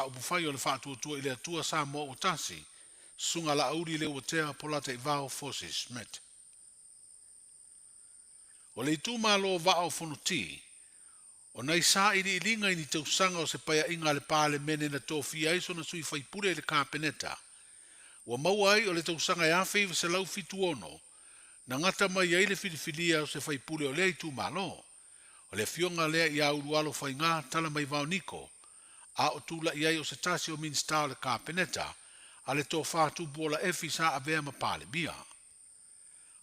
Faaupufai o le Faatuatua i le Atua Samoa Ua Tasi, Susuga Laauli Leuatea Polataivao Fosi Smith. O le itumalo o Vaa o Fonoti, o nai sailiiliga i ni tausaga o se paeaiga a le Palemene na tofia ai sona sui faipule i le Kapeneta, ua maua ai o le tausaga e 1976 na gata mai ai le filifilia o se faipule o lea itumalo, o le afioga lea ia Ulualo Faiga Talamaivao Niko, a o tulai ai o se tasi o Minisita o le Kapeneta a le Tofa Tupuola Efi sa avea ma Palemia.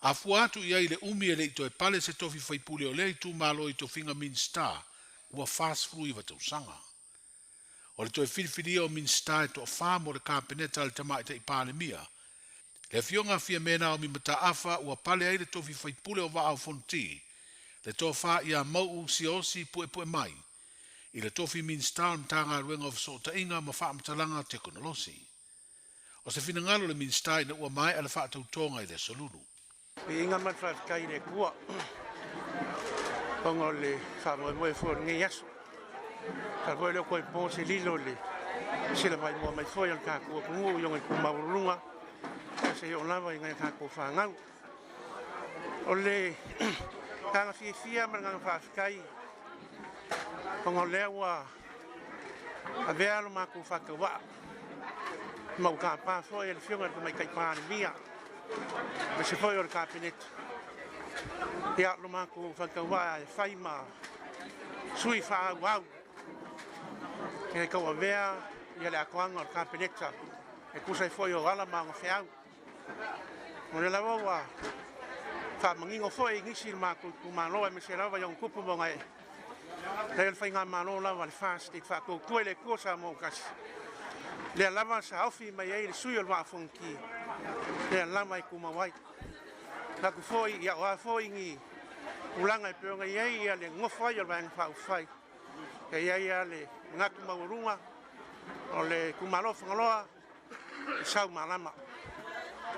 A fua atu i ai le umi e le i toe pale se tofi faipule o lea itumalo i tofiga Minisita, ua 49 tausaga. O le toe filifilia o Minisita e toafa mo le Kapeneta a le Tamaitai Palemia, le afioga a Fiame Naomi Mataafa, ua pale ai le tofi faipule o Vaa o Fonoti, le tofa ia Mauu Siaosi Puepuemai, i le tofi Minisita o le Matagaluega o Fesootaiga ma Faamatalaga Tekonolosi. O se finagalo o le Minisita ina ua maea le faatautoga i le Aso Lulu. Viiga ma le faafetai i le Atua ona o le faamoemoe foi o lenei aso. Masalo foi e le o toe po se lilo i le sila vaimoa mai foi o le tatou atunuu i ona itu maualuluga seia oo lava i nai a tatou fanau. O le agaga fiafia ma le agaga faafetai ona o lea ua avea lo matou faatauvaa ma ua tapa foi e le Afioga i le Tamaitai Palemia aemaise foi o le Kapeneta ia lo matou faatauvaa e fai ma sui faaauau e tauavea ia le atoaga o le Kapeneta e tusa ai foi o ala ma agafeau. O lea lava ua faamanino foi i nisi i le matou itumalo aemaise lava i ona tupu ma ona ee. Leai o le faigamalo lava a le FAST e faatuatua i le Atua Samoa ua tasi. Lea lava sa ofi mai ai le sui o le Vaa o Fonoti, lea lava e tumau ai. Manatu foi ia o a foi ni tulaga e pei ona i ai ia le nonofo ai o le Vaega Faaupufai, e i ai lava le manatu maualuga o le itumalo o Fagaloa e sau malama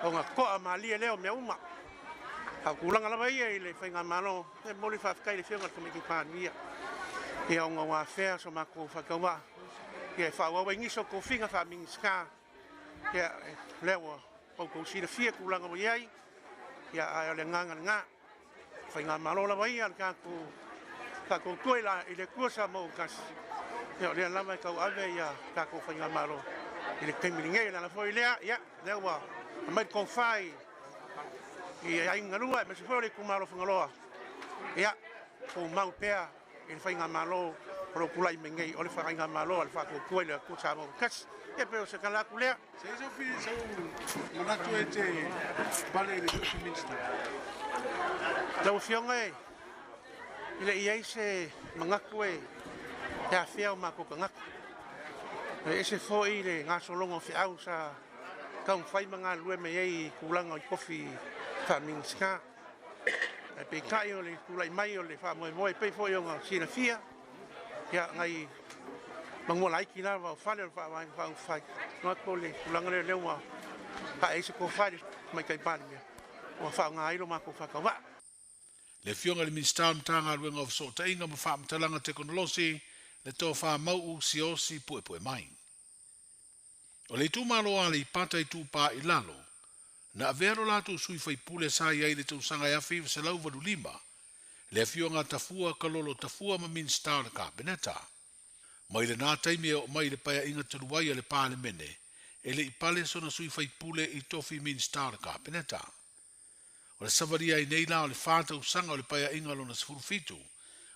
ona toa malie lea o mea uma. A o tulaga lava ia i le faigamalo, e momoli le faafetai i le Afioga i le Tamaitai Palemia ia ona ua afea so matou faatauvaa ia e faaauau ai nisi o tofiga faa-Minisita. Ia lea ua outou silafia tulaga ua i ai, ia ae o le agaga lena. Faigamalo lava ia a le tatou faatuatua i le Atua Samoa ua tasi, ia o lea lava e tauave ia tatou faigamalo i le taimi lenei. O le ala foi lea, ia lea ua aumai le tofa i aiga galua aemaise foi o le itumalo o Fagaloa, ia tumau pea i le faigamalo o lo o tulai mai nei, o le faigamalo a le Faatuatua i le Atua Samoa ua tasi. Ia pei o se tala atu lea. Se i sau manatu e te pale i le tofi Minista. Lau Afioga e le i ai se manatu e afea o matou tagata. E ese foi le gasologa o feau sa taumafai ma galulue mai ai i tulaga o tofi faa-Minisita. Ae peitai o le tulai mai o le faamoemoe pei foi ona silafia, ia nai manua laiti lava o fale o le Faavaega Faaupufai. Manatu o le tulaga lea, lea ua ae ai se tofa i le Tamaitai Palemia ua faaaoga ai lo matou faatauvaa. Le Afioga i le Minisita o le Matagaluega o Fesootaiga ma Faamatalaga Tekonolosi, le Tofa Mauu Siaosi Puepuemai. O le itumalo o Aleipata Itupa i Lalo, na avea lo latou sui faipule sa i ai i le tausaga e 1985, le Afioga a Tafua Kalolo Tafua ma Minisita o le Kapeneta. Mai lena taimi e oo mai i le paeaiga talu ai a le Palemene, e le i pale sona sui faipule i tofi Minisita o le Kapeneta. O le savalia ai nei la o le fa tausaga o le paeaiga lona 17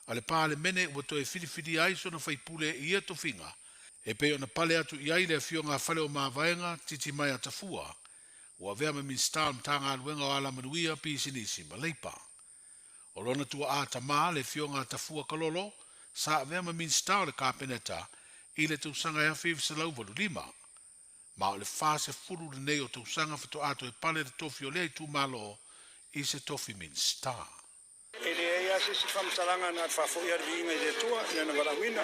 a le Palemene ua toe filifilia ai sona faipule i ia tofiga e pei ona pale atu i ai le Afioga a Faleomavaega Titimaea Tafua, ua avea ma Minisita o le Matagaluega o Alamanuia, Pisinisi ma Leipa. O lona tuaa tama, le Afioga a Tafua Kalolo, sa avea ma Minisita o le Kapeneta i le tausaga e 1985. Ma o le 40 lenei o tausaga faatoa toe pale le tofi o lea itumalo i se tofi Minisita. E leai lava se isi faamatalaga na o le faafoi lava le viiga i le Atua i Lana valaauina.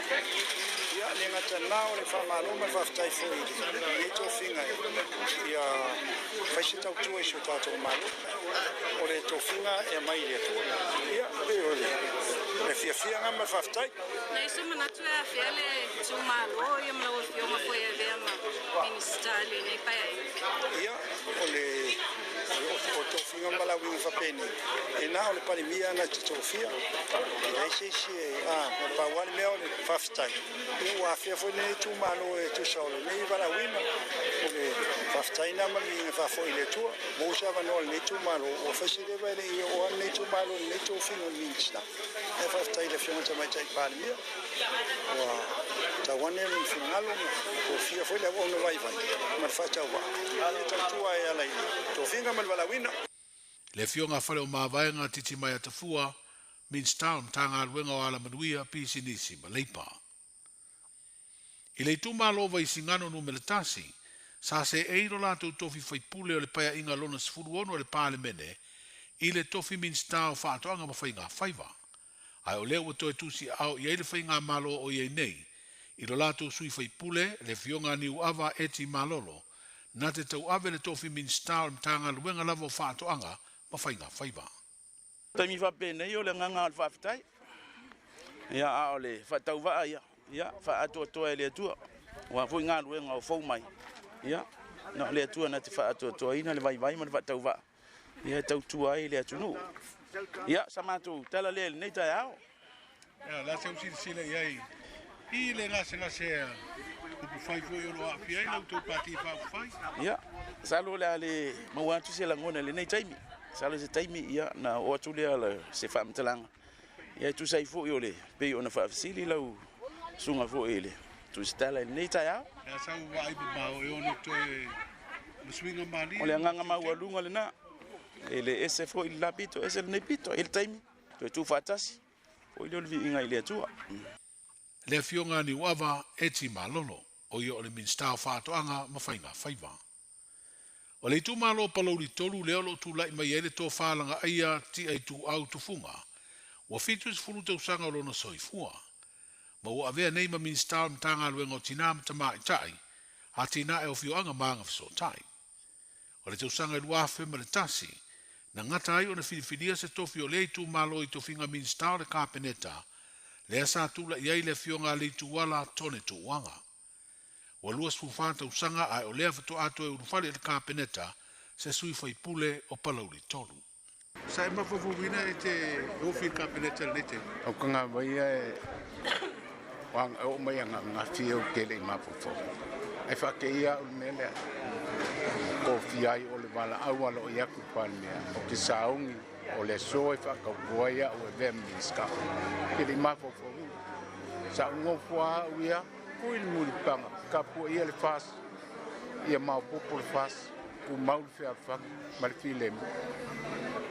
Ia, le gata na o le faamalo ma le faafetai foi i lenei tofiga ia fai se tautua i si o tatou Malo. O le tofiga e aumai i le Atua. Ia, pei o le fiafia lena ma le faafetai. Leai se manatu e afea le itumalo ia ma lau Afioga foi Minisita i lenei paeaiga? Ia, o le o tofiga ma valaauina faapenei, e na o le Palemia na te tofia. E leai se isi e, a, na pau lava le mea o le faafetai, ia ua afea foi lenei itumalo e tusa o lenei valaauina. O le faafetai lena ma le viiga faafoi i le Atua. Maua se avanoa o lenei itumalo, ua fai se leva e le i oo lava lenei itumalo i lenei tofiga o le Minisita. Ae faafetai i le Afioga i le Tamaitai Palemia, ua tau ane lona finagalo ma tofia foi le auauna vaivai ma le faatauvaa e tautua e ala i le tofiga ma le valaauina. Le Afioga a Faleomavaega Titimaea Tafua, Minista o le Matagaluega o Alamanuia, Pisinisi ma Leipa. I le itumalo o Vaisigano Nu.1, sa seei lo latou tofi faipule o le Paeaiga Lona 16 o le Palemene i le tofi Minisita o Faatoaga ma Faiga Faiva. Ae o lea ua toe tusiaao i ai le faigamalo o i ai nei i lo latou sui faipule, le Afioga a Niuava Eti Malolo, na te tauave le tofi Minisita o le Matagaluega lava o Faatoaga ma Faiga Faiva. Taimi faapenei o le agaga o le faafetai, ia, a o le faatauvaa ia, ia, faaatoatoa e le Atua. Aua foi galuega o fou mai, ia, na o le Atua na te faaatoatoaina le vaivai ma le faatauvaa, ia, e tautua ai le atunuu. Ia, sa matou tala lea i lenei taeao. Ia, la se u silasila i ai i le gasegase a upufai foi o lo o aafia ai la outou Pati Faaupufai? Ia, masalo o le a le maua atu se lagona i lenei taimi. Masalo se taimi, ia, na oo atu lea se faamatalaga, ia, e tusa ai foi o le pei ona faafesili lau susuga foi i le Tusitala i lenei taeao. Ia sau vaai mamao e ono toe ma suiga malie. O le agaga maualuga lena, e le ese foi le la pito, ese lenei pito, e le taimi, toe tuufaatasi, foi lea o le viiga i le Atua. Le Afioga a Niuava Eti Malolo, o ia o le Minisita o Faatoaga ma Faiga Faiva. O le itumalo o Palauli 3 lea o lo o tulai mai ai le tofa Lagaaia Tiaituau Tufuga, ua 70 tausaga o lona soifua, ma ua avea nei ma Minisita o le Matagaluega o Tina ma Tamaitai, Atinae o Afioaga ma Agafesootai. O le tausaga 2001, na gata ai ona filifilia se tofi o lea itumalo i tofiga Minisita o le Kapeneta, lea sa tulai ai le Afioga a Leituala Tone Tuuaga. Ua 24 tausaga ae o lea faatoa toe ulufale i le Kapeneta se sui faipule o Palauli 3. Sa e mafaufauina e te ofi i le Kapeneta i lenei taimi? O ka gavaia e oo mai ananafi ou te le i mafaufau. Ae faateia au i le mea lea. Tofia ai o le valaau alo i atu i le Palemia, o te sauni o le aso e faatauto ai au e avea ma Minisita. Ou te le i mafaufauina. Sa ou nofo lava au ia, pui le mulipaga, tapuaia le FAST, ia maopoopo le FAST, tumau le fealofani ma le filemu.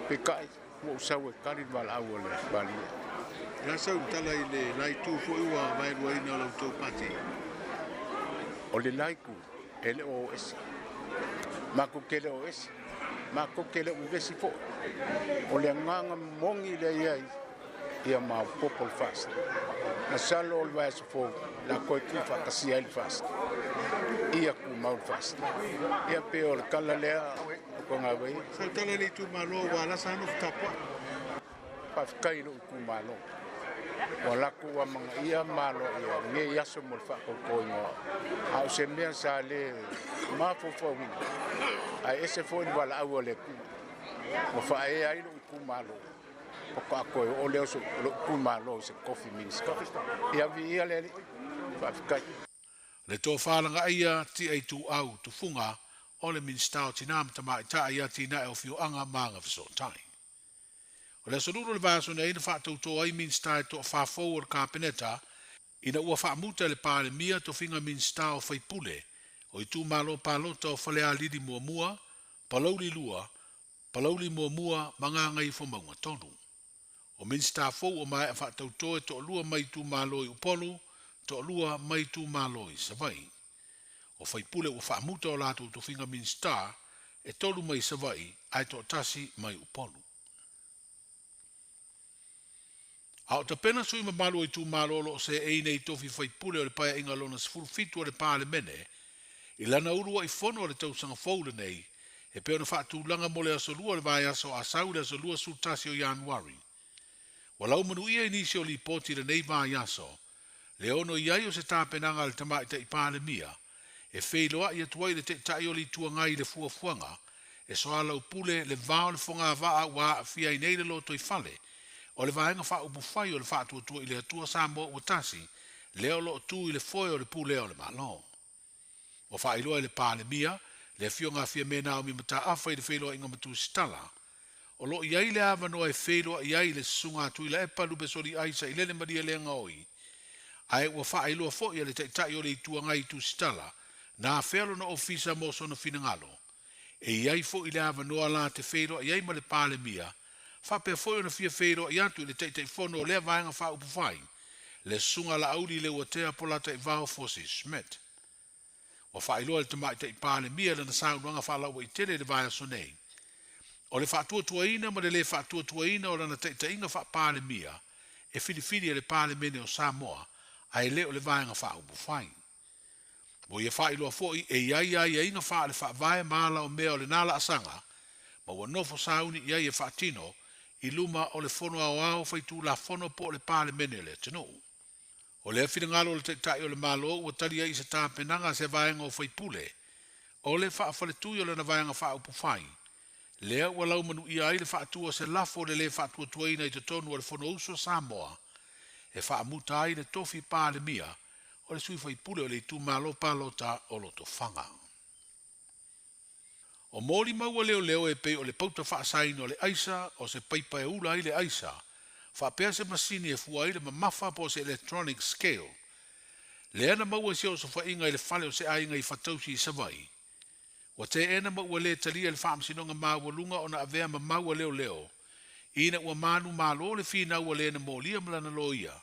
Peitai, ua ou sau e tali le valaau a le Palemia. Le a sau tala i le la itu foi ua vaeluaina o la outou pati? O le la itu, e le o o ese. Matou te le o ese. Matou te le o vevesi foi. O le agaga moni lea i ai, ia maopoopo le FAST. Masalo o le vaiaso fou, la toe tuufaatasia ai le FAST. Ia tumau le FAST. Ia pe o le tala lea o Togavai. Sau tala i le itumalo ua lasa nofo tapuai. Faafetai i lou itumalo. Ua latou amanaia ma aloaia lenei aso mo le faatautoina o au. A o se mea sa le mafaufauina, ae ese foi le valaau a le Atua. Ua faaea ai lou itumalo, faatoa toe oo lea o lou itumalo i se tofi Minisita. Ia viia le Alii. Faafetai. Le tofa Lagaaia Tiaituau Tufuga o le Minisita o Tina ma Tamaitai, Atinae o Afioaga ma Agafesootai. O le aso Lulu o le vaiaso nei na faatauto ai Minisita e toafa fou o le Kapeneta ina ua faamuta e le Palemia tofiga Minisita o faipule o itumalo palota o Falealili 1, Palauli 2, Palauli 1 ma Gagaifomauga 3. O Minisita fou o maea faatauto e toalua mai itumalo i Upolu, toalua mai itumalo i Savaii. O faipule ua faamuta o latou tofiga Minisita e 3 mai Savaii ae toatasi mai Upolu. A o tapena sui mamalu o itumalo o lo o seei nei tofi faipule o le Paeaiga Lona 17 o le Palemene i lana uluai fono o le tausaga fou lenei, e pei ona faatulaga mo le aso Lua o le vaiaso a sau i le aso 21 o Ianuari. Ua laumanuia i nisi o lipoti i lenei vaiaso, le ono i ai o se tapenaga a le Tamaitai Palemia e feiloa'i atu ai le Taitai o le Itu Agai i le fuafuaga e soalaupule le va o le fogavaa ua aafia ai nei le lotoifale o le Vaega Faaupufai o le Faatuatua i le Atua Samoa Ua Tasi, lea o lo o tu i le foe o le pulea o le Malo. Ua faailoa e le Palemia, le Afioga a Fiame Naomi Mataafa i le feiloaiga ma Tusitala, o lo o i ai le avanoa e feiloai ai le Susuga a Tuilaepa Lupesoliai Sailele Malielegaoi, ae ua faailoa foi e le Taitai o le Itu Agai i Tusitala na afea lona ofisa mo sona finagalo. E i ai foi le avanoa la te feiloai ai ma le Palemia, faapea foi ona fia feiloai atu i le Taitaifono o lea Vaega Faaupufai, le Susuga Laauli Leuatea Polataivao Fosi Schmidt. Ua faailoa e le Tamaitai Palemia i lana saunoaga faalauaitele i le vaiaso nei, o le faatuatuaina ma le lē faatuatuaina o lana taitaiga faa-Palemia e filifili e le Palemene o Samoa ae le o le Vaega Faaupufai. Ua ia faailoa foi e i ai aiaiga faale-faavae ma ala o mea o lena laasaga ma ua nofo sauni i ai e faatino i luma o le Fono Aoao Faitulafono po o le Palemene o le atunuu. O lea finagalo o le Taitai o le Malo ua tali ai i se tapenaga a se vaega o faipule o le faafaletui o lana Vaega Faaupufai, lea ua laumanuia ai le faatu o se lafo o le lē faatuatuaina i totonu o le Fonousu a Samoa e faamuta ai le tofi Palemia o le sui faipule o le itumalo palota o Lotofaga. O molimau a leoleo e pei o le pauta faasaina o le aisa, o se paipa e ula ai le aisa, faapea se masini e fua ai le mamafa po o se electronic scale, lea na maua i se osofaiga i le fale o se aiga i Fatausi i Savaii. Ua teena ma ua lē talia e le Faamasinoga Maualuga ona avea ma mau a leoleo ina ua manumalo le finau a le na molia ma lana loia,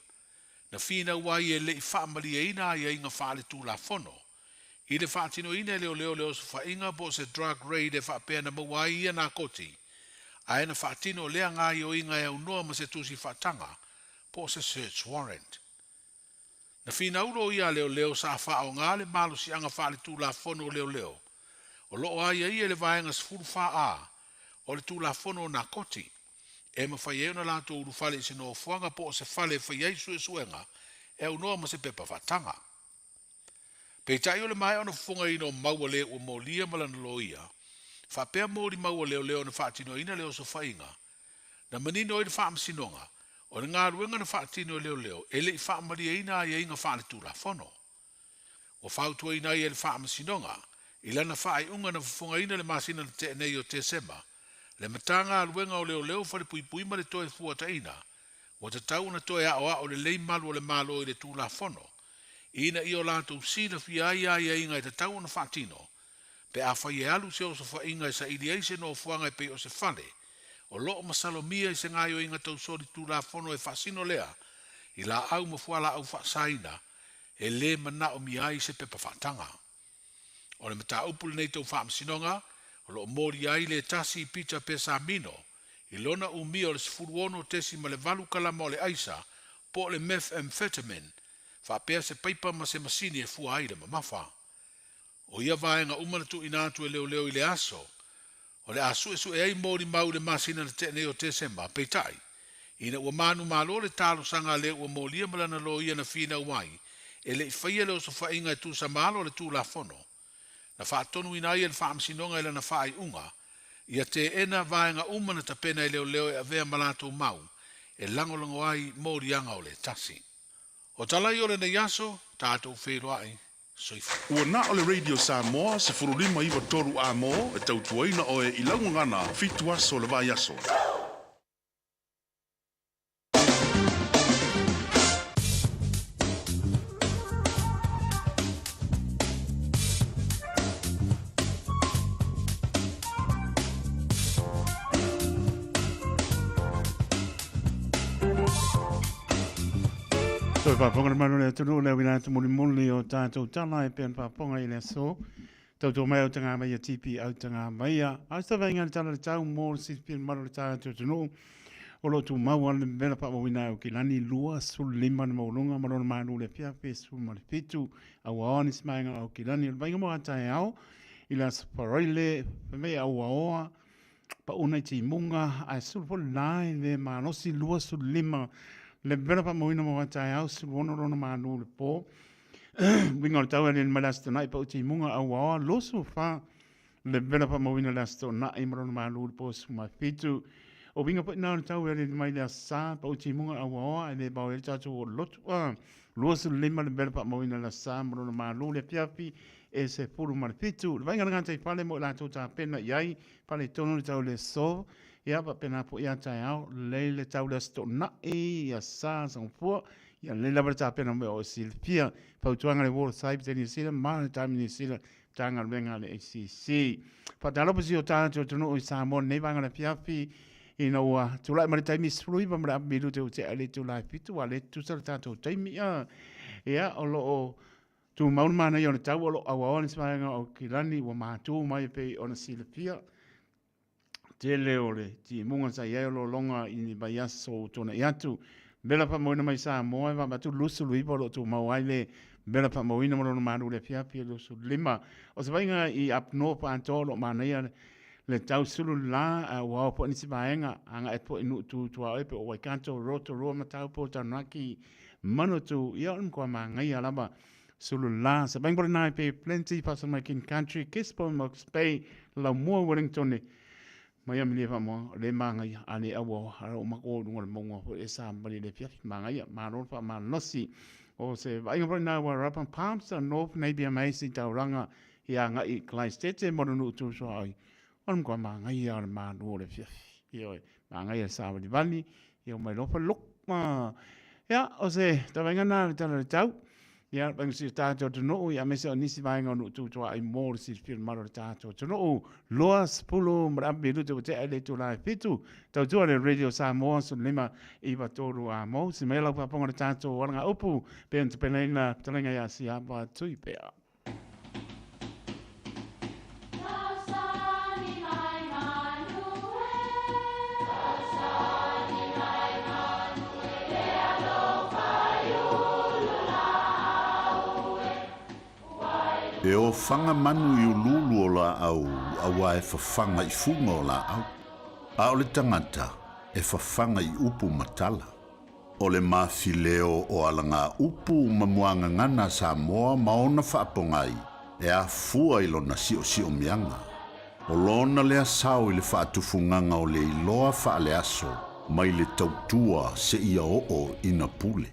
na finau ai e le i faamalieina aiaiga faaletulafono i le faatinoina e leoleo le osofaiga po o se drug raid e faapea na maua ai ia nakoti, ae na faatino lea gaoioiga e aunoa ma se tusi faataga po o se search warrant. Na finau loia a leoleo sa faaaoga le malosiaga faaletulafono o leoleo o lo o aiaia i le Vaega 14A o le Tulafono o Nakoti, e mafai ai ona latou ulufale i se nofoaga po o se fale e fai ai suesuega e aunoa ma se pepa faataga. Peitai o le maea ona fofogaina o mau a le ua molia ma lana loia, faapea molimau a leoleo na faatinoina le osofaiga, na manino ai le Faamasinoga, o le galuega na faatino e leoleo e le i faamalieina aiaiga faaletulafono. Ua fautuaina ai e le Faamasinoga, i lana faaiuga na fofogaina i le masina na tea nei o Tesema, le Matagaluega o Leoleo Falepuipui ma le Toefuataiga, ua tatau ona toe aoao lelei malu o le Malo i le Tulafono, ina ia o latou silafia ai aiaiga e tatau ona faatino pe afai e alu se osofaiga e saili ai se nofoaga e pei o se fale o lo o masalomia i se gaoioiga tausoli Tulafono e faasino lea i laau ma fualaau faasaina e lē manaomia ai se pepa faataga. O le mataupu lenei tau faamasinoga o lo o molia ai le tasi i Peter Pesamino i lona umia o le 16.8 kalama o le aisa po o le methamphetamine faapea se paipa ma se masini e fua ai le mamafa. O ia vaega uma na tuuina atu e leoleo i le aso o le a suesue ai molimau i le masina na tea nei o Tesema, peitai, ina ua manumalo le talosaga a le ua molia ma lana loia na finau ai e le i faia le osofaiga e tusa ma alo o le Tulafono, na faatonuina ai e le Faamasinoga i lana faaiuga ia teena vaega uma na tapena e leoleo e avea ma latou mau e lagolago ai moliaga o le tasi. O tala ia o lenei aso, tatou feiloai. Soifua. Ua na o le Radio Samoa 15 9 3 A-mo e tautuaina oe i lau gagana 7 aso o le vaiaso. Toe faafofoga le mamalu o le atunuu le auina atu mulimuli o tatou tala e pei ona faafofoga i le aso. Tautua mai autaga maia TP autaga maia. A o se vaaiga i le tala o le tau mo le silafia mamalu o le tatou atunuu. O lo o tumau lava le mea faamauina e Aukilani 25 le maualuga ma lona malu i le afiafi 17 auaoa nisi vaega o Aukilani. O le vaaiga mo a taeao i le Aso Faraile, fai mai e auaoa pauna i timuga ae sulu foi le la i le malosi 25 le vela faamauina mo a taeao 16 lona malu i le po. Uiga o le tau e aliali mai le Aso Toonai pau timuga auaoa 24 le vela faamauina le Aso Toonai ma lona malu i le po 17. O uiga foi na o le tau e aliali mai le Aso Sa pau timuga auaoa e le vao ai le tatou oo lotu a 25 le vela faamauina le Aso Sa ma lona malu i le afiafi e 17. Le vaaiga o le gataifale mo i latou tapena i ai faaletonu le tau i le aso ia faapena foi a taeao lelei le tau i le Aso Toonai, Aso Sa, Aso Gafua. Ia lelei lava le tapena mai o e silafia fautuaga a le World Cyber New Zealand ma le Time New Zealand Matagaluega a le ACC. Faatalofa si o tatou atunuu i Samoa i lenei vaega o le afiafi ina ua tulai mai le taimi 19 ma le afa minute ua tea i le itula e 7 ua le tutusa le tatou taimi. Ia, o lo o tumau le manaia o le tau o lo o auaoa nisi vaega o Aukilani ua matu mai e pei ona silafia tele o le timuga sa i ai o lologa i ni vaiaso ua tuanai atu. Vela faamauina mai Samoa e vaavaai atu 29 o lo o tumau ai le vela faamauina ma lona malu i le afiafi e 25. O se vaaiga i up north atoa o lo o manaia le tau sulu la a ua ao foi nisi vaega agai atu foi i nuu tu tuaoi pei o Waikato, Rotorua, Mataupu, Taranaki, Manawatu, ia o le matua manaia lava sulu la. Se vaaiga foi lena i Bay of Plenty, Faasalamaiki King Country, Gisborne, Hawke's Bay, Laumua, Wellington, mai Amelia Faamoa, o le magaia, a le auaoa, a o matou o luga o le mauga foi e savali i le afiafi, magaia, malo le faamalosi. O se vaaiga foi lena ua Rapa Palms, North Napier Mason i taulaga i agai i Christchurch mo le nuu tu suaoi, o le matua magaia o le malu o le afiafi. Ioe, magaia le savalivali, ia omai loa faleloko. Ia, o se tavaiga lena o le tala o le tau. Ia, vaega si o tatou atunuu, ia aemaise o nisi vaega o nuu tu tuaoi mo le silafia o le mamalu o le tatou atunuu. 20 ma le afa minute ua tea i le itula e 7. Tautua le Radio Samoa 15 9 3 a mo. Si mai lau faafofoga i le tatou alagaupu, pei ona tapenaina fetalaiga ia Siava Tuipea. E ofaga manu i uluulu o laau auā e fafaga i fuga o laau, a o le tagata e fafaga i upu ma tala. O le mafileo o alagaupu ma muagagana a Samoa ma ona faapogai e afua i lona siosiomiaga. O lona lea sao i le faatufugaga o le iloa faaleaso mai le tautua seia oo ina pule.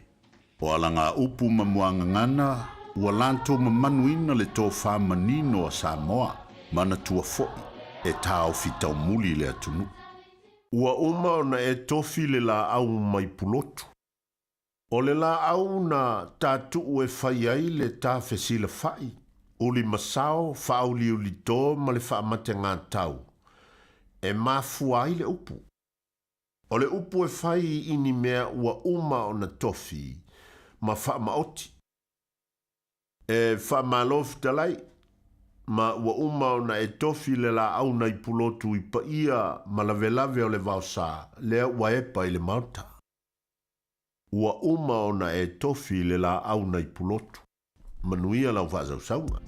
O alagaupu ma muagagana ua latou mamanuina le tofa manino a Samoa, manatua foi e taofi taumuli le atunuu. Ua uma ona e tofi le laau mai Pulotu. O le laau na tatuu e fai ai le ta fesilafa'i, uli masao, faauliulito ma le faamategatau, e mafua ai le upu. O le upu e fai i ni mea ua uma ona tofi ma faamaoti. E faamalo fetalai, ma ua uma ona e tofi le laau nai Pulotu i paia ma lavelave o le vaosa lea ua epa i le maota. Ua uma ona e tofi le laau nai Pulotu. Manuia lau faasausauga.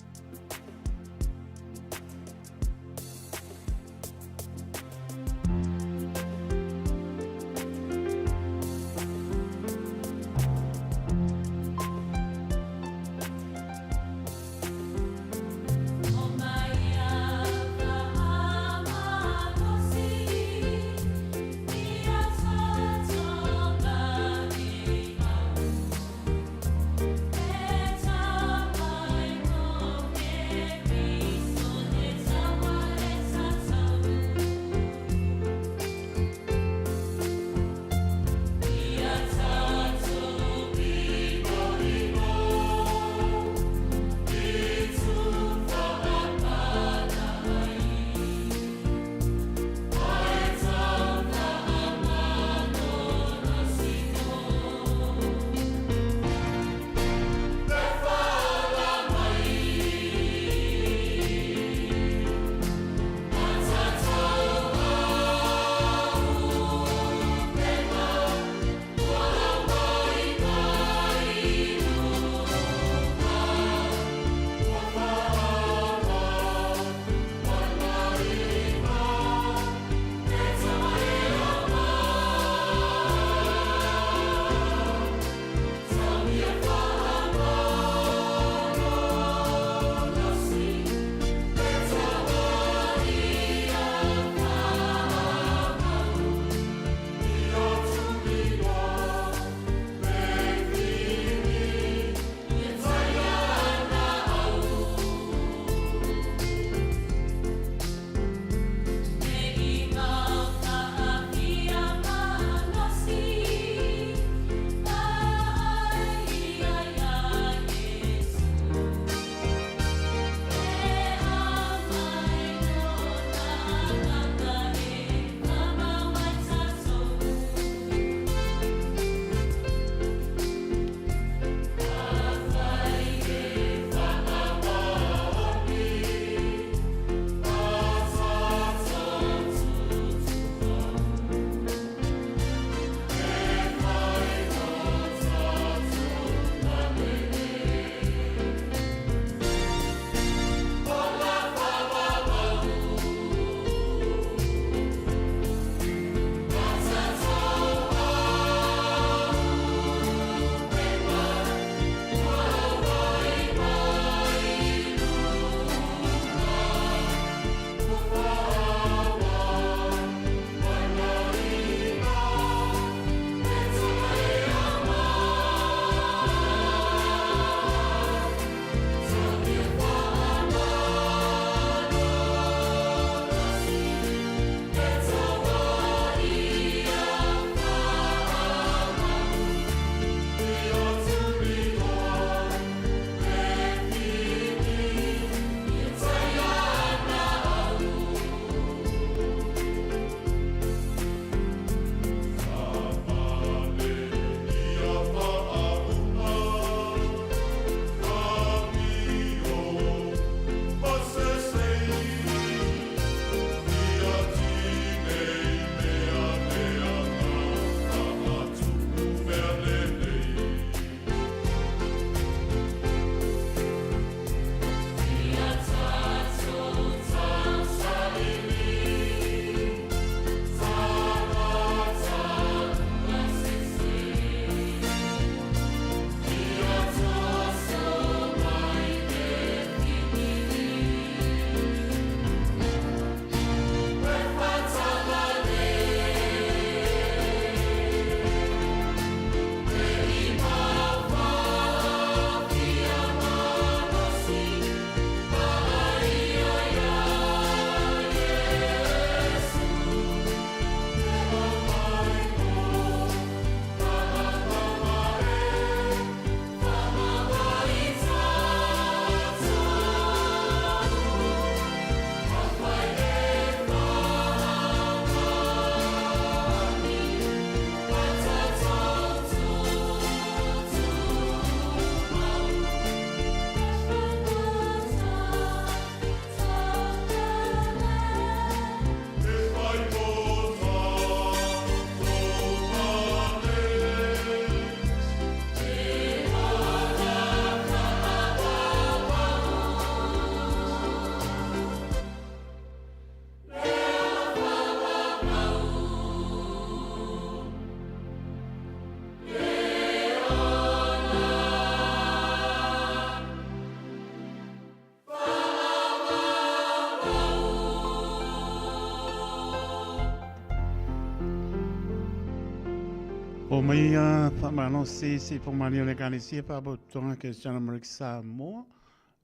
mai ia faamalosi se pomani o le Ekalesia Faapotopotoga Kerisiano Amerika Samoa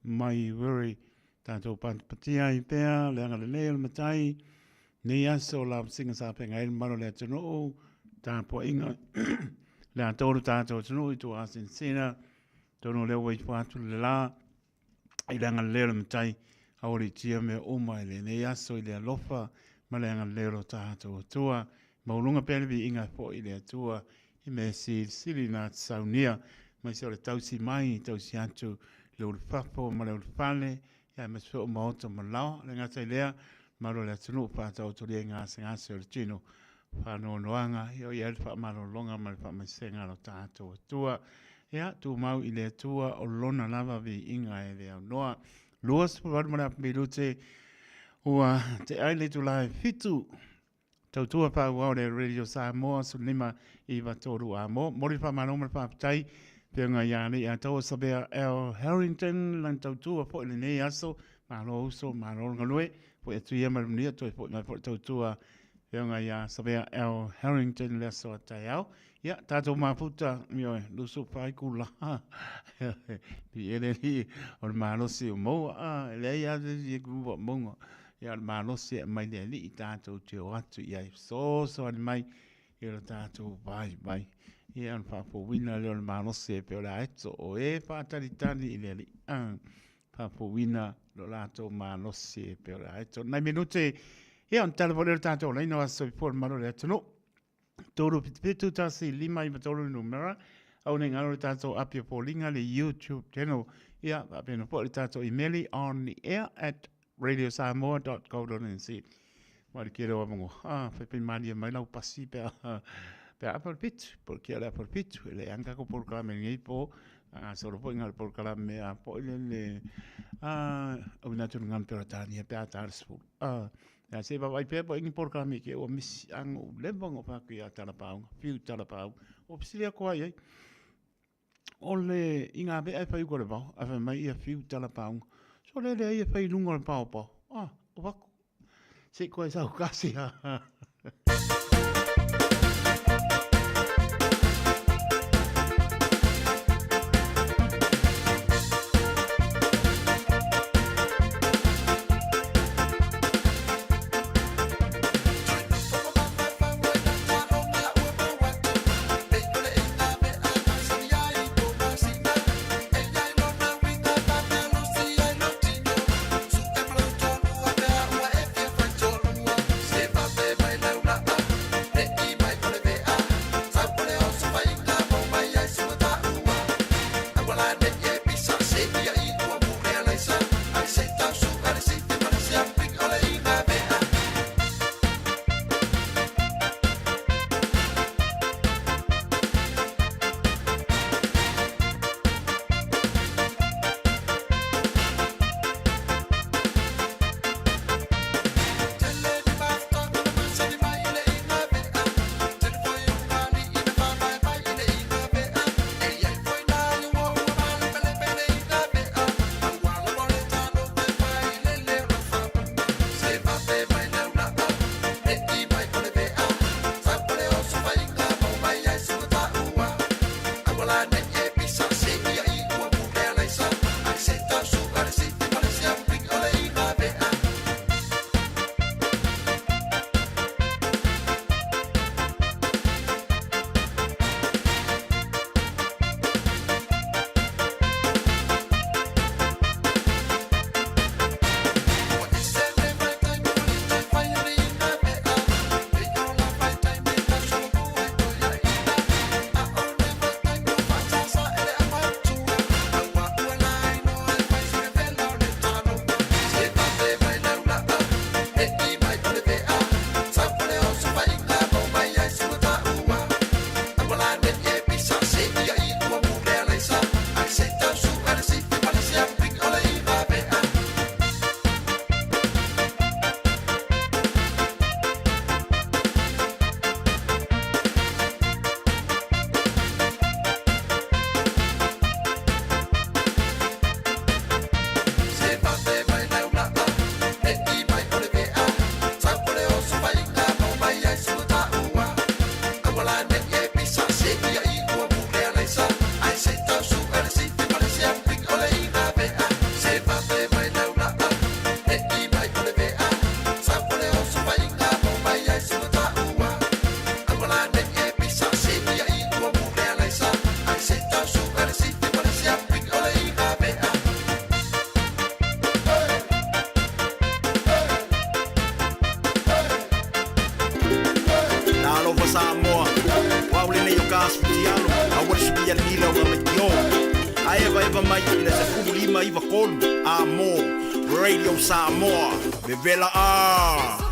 mai Wiri tatou patipatia ai pea le agalelei o le Matai nei aso o lavasiga sa feagai ai le mamalu o le atunuu tapuaiga le atoa o le tatou atunuu i tua asinasina tonu o lea ua ifo atu le la i le agalelei o le Matai, aualiitia mea uma i lenei aso i le alofa ma le agalelei o lo tatou Atua. Maualuga pea le viiga e foi i le Atua i mea silisili na te saunia, aemaise o le tausi mai, tausi atu i le ulufafo ma le ulufale, aemaise foi o maota ma laoa. E le gata i lea, mamalu o le atunuu faataotolia i gasegase o le tino, faanoanoaga, ia o i ai le faamalologa ma le faamaisega a lo tatou Atua. Ia, tumau i le Atua o lona lava viiga e le aunoa. 28 ma le afa minute ua tea ai le itula e 7. Tautua faaauau le Radio Samoa 15 9 3 a mo. Momoli le faamalo ma le faafetai Afioga ia Alii-a-Taua Savea L. Harrington lana tautua foi i lenei aso. Malo uso, malo le galue. Foi atu ia ma le manuia, toe foi mai foi le tautua Afioga ia Savea L. Harrington i le aso a taeao. Ia, tatou mafuta, ioe, 24 itula. Viia le Alii, o le malosi o maua. Ah, e leai lava se isi e kumu faamauga. Ia, o le malosi e aumai le Alii tatou te o atu i ai fesoasoani mai i lo tatou vaivai. Ia, o le faafouina lea o le malosi e pei o le aeto o e faatalitali i le Alii. Ah, faafouina lo latou malosi e pei o le aeto. Nai minute, ia, ona tala foi lea o le tatou laina o Aso Soifua le Malu o le Atunuu. 3 7 7 1 5 9 3 le numera. Aua ne i galo le tatou api o foliga le YouTube channel. Ia, faapena foi le tatou imeli on the air at radiosamoa.co.nz. Ma le kele o amango, ah, fai malie mai lau pasi pe a, pe a apa le fitu, po le kia le apa le fitu, e le anga ko polokalame lenei po, a solo foi ngā le polokalame a po i le le, a, au ina tunu ngam pe o pe a tā le sefulu. Ah, ia se vaavaai pea po o ni polokalame ke ua misi anga ua leva ona fai atu ia Talapau, fiu Talapau, ua fesili atu ai ai. O le i ngā mea e fai uka o le vao, a fai mai ia fiu Talapau. So le leai e fai i luga o le paopao. Ah, o vaku. Se i koe sau kasi ha. 9 mai i le 15 i 3 a mo Radio Samoa. Vevela a!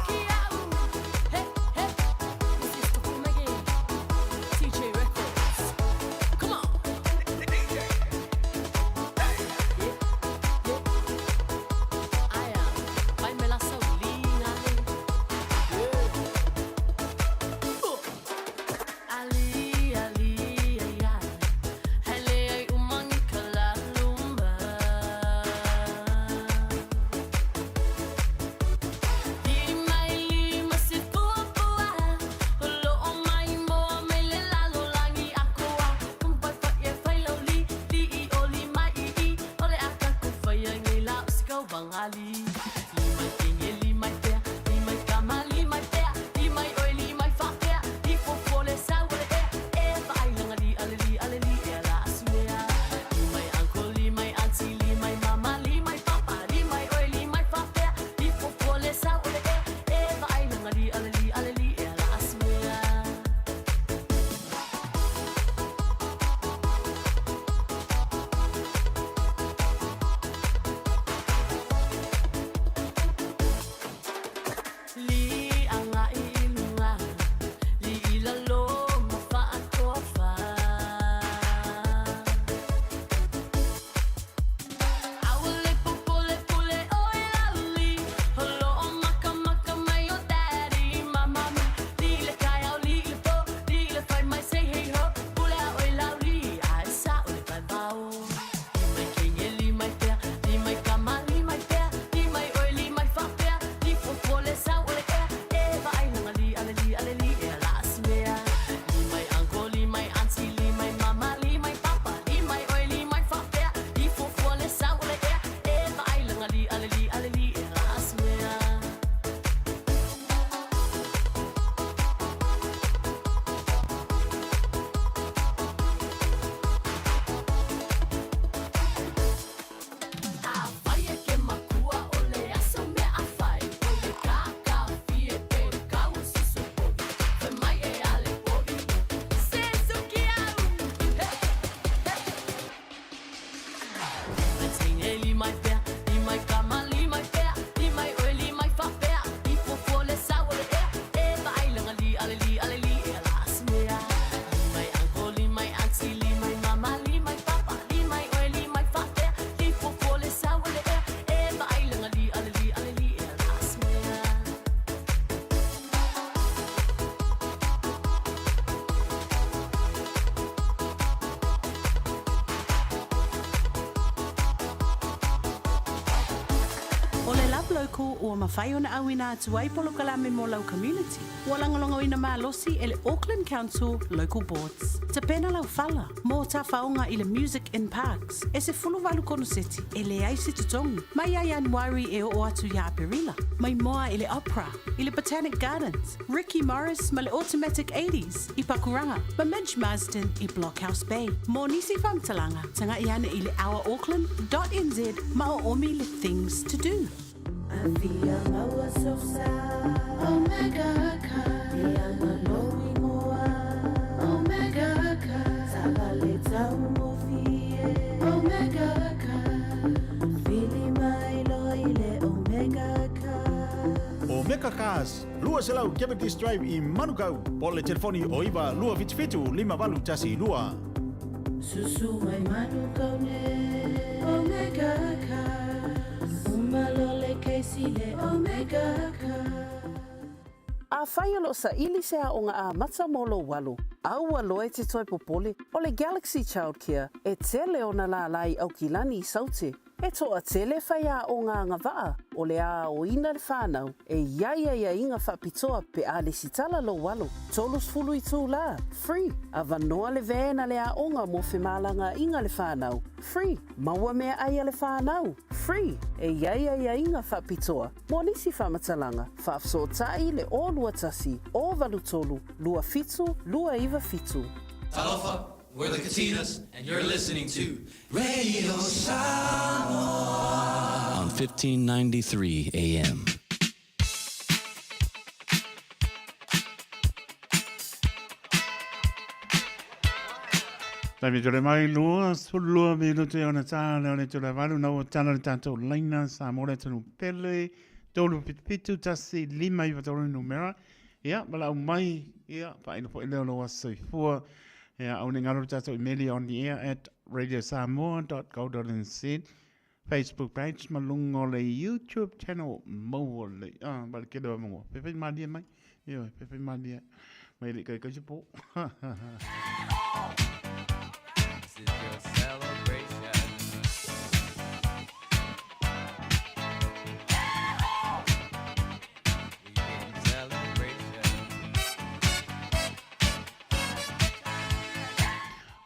O le Love Local ua mafai ona auina atu ai polokalame mo lau community. Ua lagolagoina malosi e le Auckland Council Local Boards. Tapena lau fala mo tafaoga i le Music in Parks e 18 konoseti e leai se totogi mai ia Ianuari e oo atu ia Aperila. Maimoa i le Opera i le Botanic Gardens, Ricky Morris ma le Automatic Eighties i Pakuranga ma Midge Marsden i Blockhouse Bay. Mo nisi faamatalaga, taga'i ane i le ourauckland dot nz ma oomi le Things to Do. Omega Cars, 200 Cavendish Drive i Manukau, po o le telefoni o 9 277 5812. Susu mai Manukau ne Omega Cars Uma lo le Casey le Omega Cars. Afai o lo o saili se aoga amata mo lou alo, a ua loa e te toe popole, o le Galaxy Childcare e tele ona lālā i Aukilani i Saute. E toatele faiaoga agavaa o le a aoina le fanau e i ai aiaiga faapitoa pe a lesitala lou alo, 30 itulā, free, avanoa le van a le aoga mo femalagaaiga le fanau, free, maua meaai a le fanau, free, e i ai aiaiga faapitoa mo nisi faamatalaga, faafesootai le 0 21 083 27 297. Talofa, we're the Katinas, and you're listening to Radio Samoa on 1593 AM. Taimi tole mai 22 minutu e ona tā leo le tole valu na ua tala le tātou laina sa mō le tonu pele 377 1 5 9 3 numera. Ia, ma lau mai, ia, whaina po i leo lo soifua. Ia, au ne ngaro le tātou imeli on the air at radiosamoa.co.nz Facebook page ma luga o le YouTube channel maua lelei. Ah, ma le kele o mangoa. Pe fai malie mai. Ioe, pe fai malie mai le kai kai se po. This is your celebration. We getting celebration.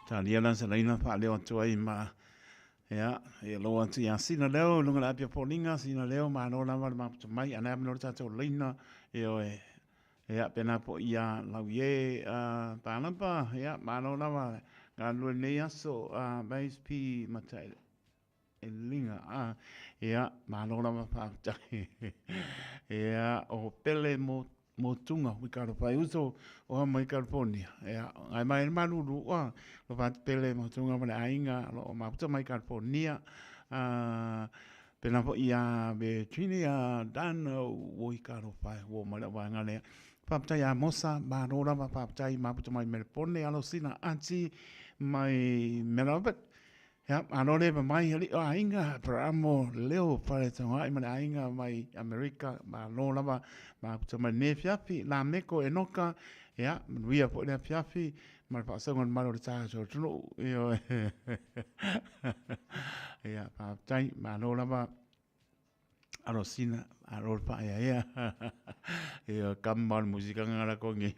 Talia la se laina whaaleo atu ai ma Ia, e aloha atu ia Sina Leo, i luga o le Apia Foliga, Sina Leo, malo lava le maputa mai, a na le tatou laina, ioe, ia, pena po ia Lauie, Palapa, ia, malo lava galulue lenei aso, Base P Mataeliga, ia, malo lava faafetai, ia, o Pele mo Motunga hui ka alofa e uso o mai California. Ia, ngai mai le malulu ua, lo fat pele motunga ma le aiga lo o maputa mai California. Pena fo ia be trini a dan o i ka alofa e ua mai le vaenga lea. Faafetai a Mosa, malo lava faafetai maputa mai Melbourne, alo sina ati mai Melbourne. Ia, malo le mai alii o aiga, Aperamo, Leo, Faletogai ma le aiga mai Amerika, malo lava mafuta mai lenei afiafi, Lameko, Enoka, ia, manuia foi le afiafi ma le faasauga o le malu o le tatou atunuu. Ioe. Ia, faafetai, malo lava Alosina, alo le faaeaea. Ia, kama o le musika ngala ko ngi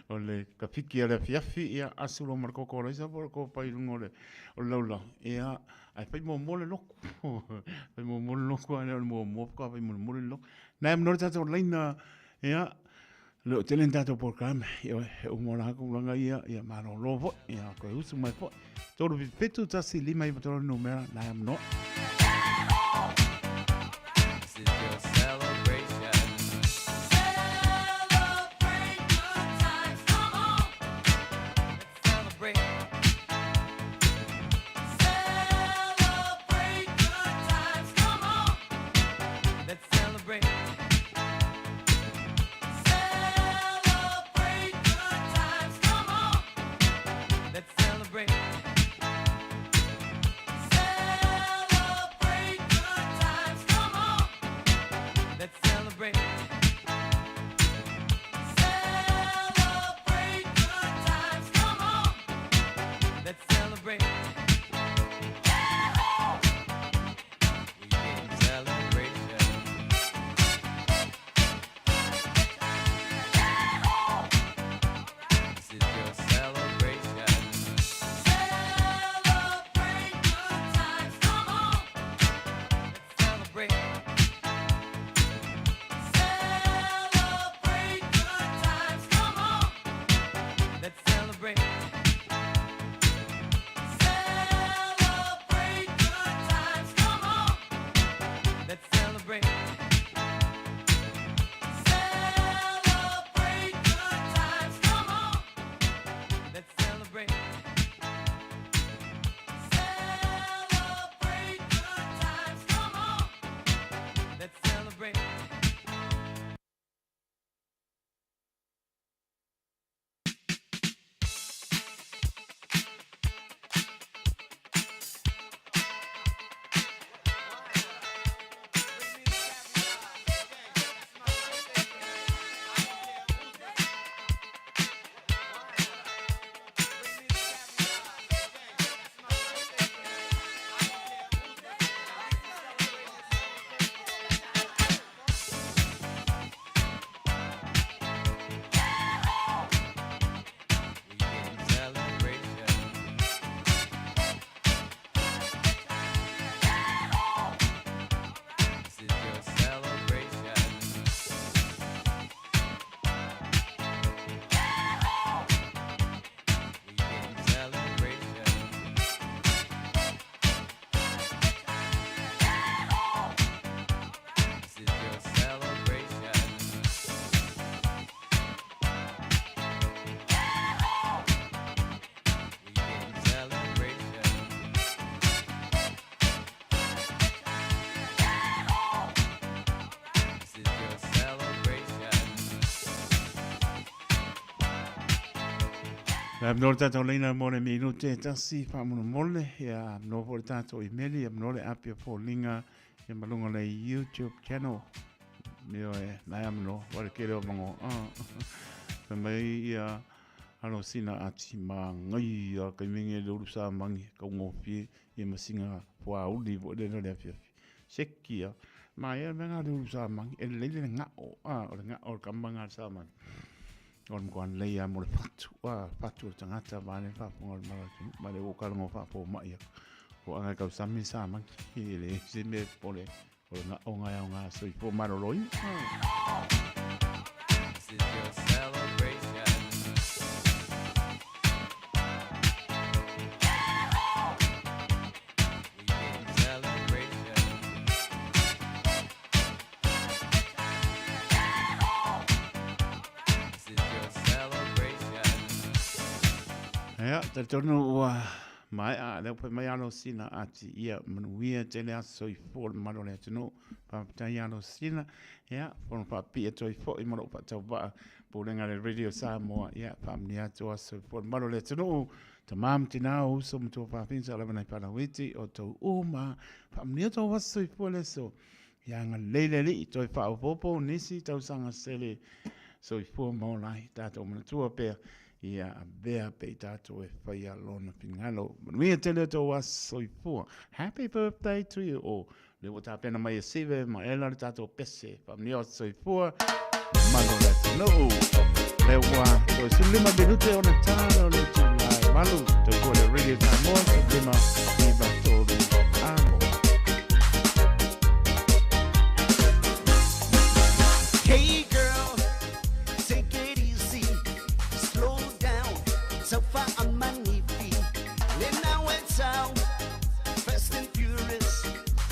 o le kafiki o le afiafi, ia, asu lo ma le koko o laisa po o le kopa i luga o le o le laulau. Ia, ae fai muamua le loku. Fai muamua le loku, a le o le muamua faatoa fai mulimuli le loku. Nai amanoa le tatou laina, ia, le o tele ni tatou polokalame, ioe, he uma o la tulaga ia, ia malolo foi, ia toe usu mai foi. 3 7 1 5 9 3 numera, nai amanoa. This is your celebration. Celebrate good times, come on. Let's celebrate. Celebrate good times, come on. Let's celebrate. Celebrate good times, come on. Let's celebrate. Celebrate good times, come on. Let's celebrate. Celebrate good times, come on. Let's celebrate. We getting celebration. This is your celebration. Celebrate good times, come on. Let's celebrate. Celebrate good times, come on. Let's celebrate. Celebrate good times, come on. Let's celebrate. Celebrate good times, come on. Let's celebrate. Celebrate good times, come on. Let's celebrate. Le amanoa le tātou leina mo le minute e tasi faamolemole, ia amanoa foi le tātou imeli, amanoa le api o foliga ia ma luga o le YouTube channel. Ioe, nai amanoa, wa le kele o mango. Ah. Fai mai ia alo sina ati ma ngai a kai mingi le ulu sa mangi kau ngofie ia masinga fuauli po le le afiafi. Seki ia. Ma ia me ngā le ulu sa mangi e le le ngao a o le ngao o le kamanga sa mangi. O le makuan lei a mo le fatu a fatu o le tagata ma le faafofoga o le malo atunuu ma le ua ou kalago faafofoga mai aku. O anga kau sami sa mangi e le se mea po le o le ngao ngai ao ngā soifua maloloina. This is your celebration. Weekend celebration. This is your celebration. Ia, talitonu ua maea lea ua fai mai alo sina ati ia manuia tele aso soifua o le mamalu o le atunuu. Faafetai alo sina. Ia, fono faapipii atu ai foi ma lou faatauvaa Pulega a le Radio Samoa. Ia, faamanuia atu aso soifua o le mamalu o le atunuu. Tama ma tina, o uso ma tuafafine sa lava nai fanauiti o tou uma. Faamanuia tou aso soifua le aso. Ia agalelei le Alii, toe faaopoopo nisi tausaga sele soifua ma ola ai tatou manatua pea, ia avea pea i tatou e faia lona finagalo. Manuia tele o tou aso soifua. Happy birthday to you all. Lea ua tapena mai e Sive ma Ella le tatou pese. Faamanuia o aso soifua. Mamalu o le atunuu. Lea ua toe 15 minute ona tā o le itula e 8. Tautua le Radio Samoa, 5, 9, 3, amo. Hey girl, take it easy, slow down, so far I'm magnifique. Then now it's out, fast and furious,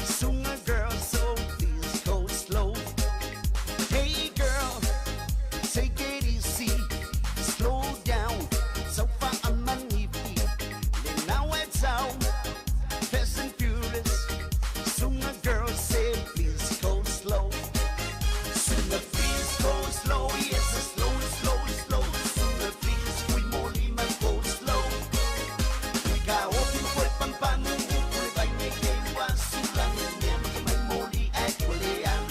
sooner girl, so please go slow. Hey girl, take it easy, slow down, so far I'm magnifique. Then now it's out, fast and furious, sooner girl, say please go slow. Sooner please go slow, yes, slow, slow, slow. Sooner please, kui molima go slow. Ka opi koe pampanu, kule vai me ke ua sulani, mea maka mai moli e kule an.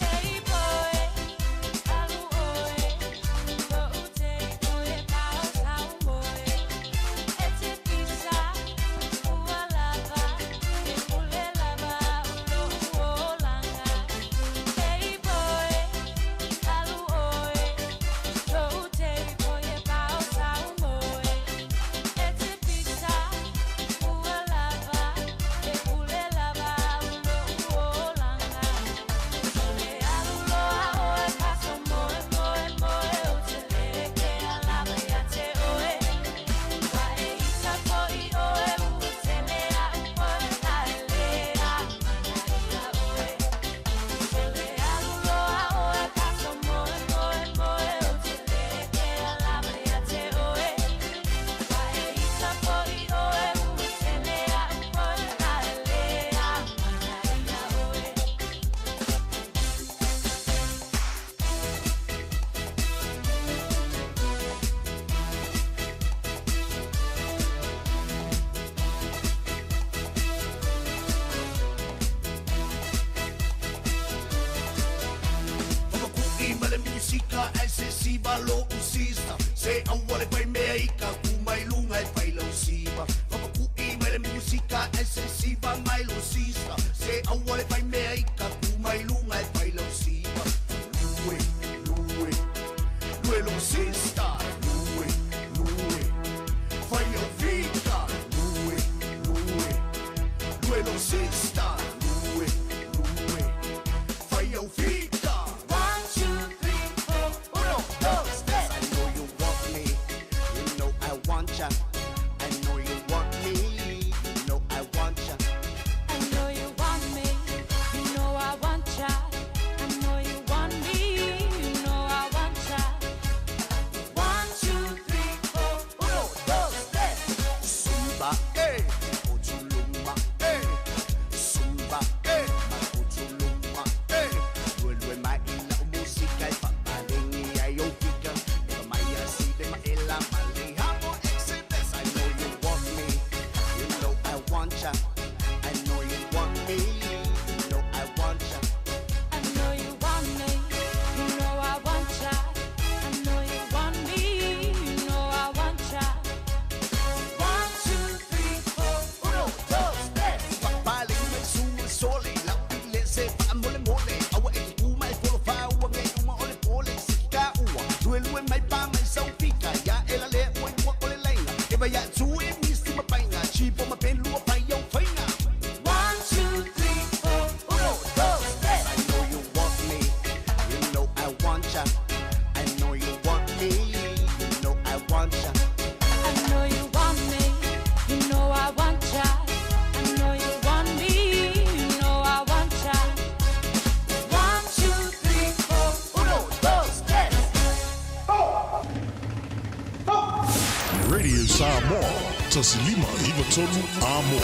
Hey boy, alu oe, ko'u te oe pao sau moe. E te pisa, ua lava, e pule lava o lo'u olaga. Hey boy, alu oe, ko'u te oe pao sau moe. E te pisa, ua lava, e pule lava o lo'u olaga. Le alu loa oe paso moe moe moe o te le ke alava ia te oe. Wa e ita fo'i oe ua tele a'u poe a e le a mana ia oe. Le alu loa oe paso moe moe moe o te le ke alava ia te oe. Wa e ita fo'i oe ua tele a'u poe a e le a mana ia oe. Whakaku'i ma le musika ai se siva lo'u sister Se aua le fai mea i ka ku mai luga e fai lau siva Whakaku'i ma le musika ai se siva mai lo sister Se aua le fai mea i ka ku mai luga e fai lau siva Lue, lue, lue lo sister Lue, lue, fai au fika Lue, lue, lue lo sister Lue, lue, fai au fika 1, 2, 3, 4, uno, dos, tres. I know you want me, you know I want ya. I know you want me, you know I want ya. I know you want me, you know I want ya. I know you want me, you know I want ya. Samoa, 1593 Amo.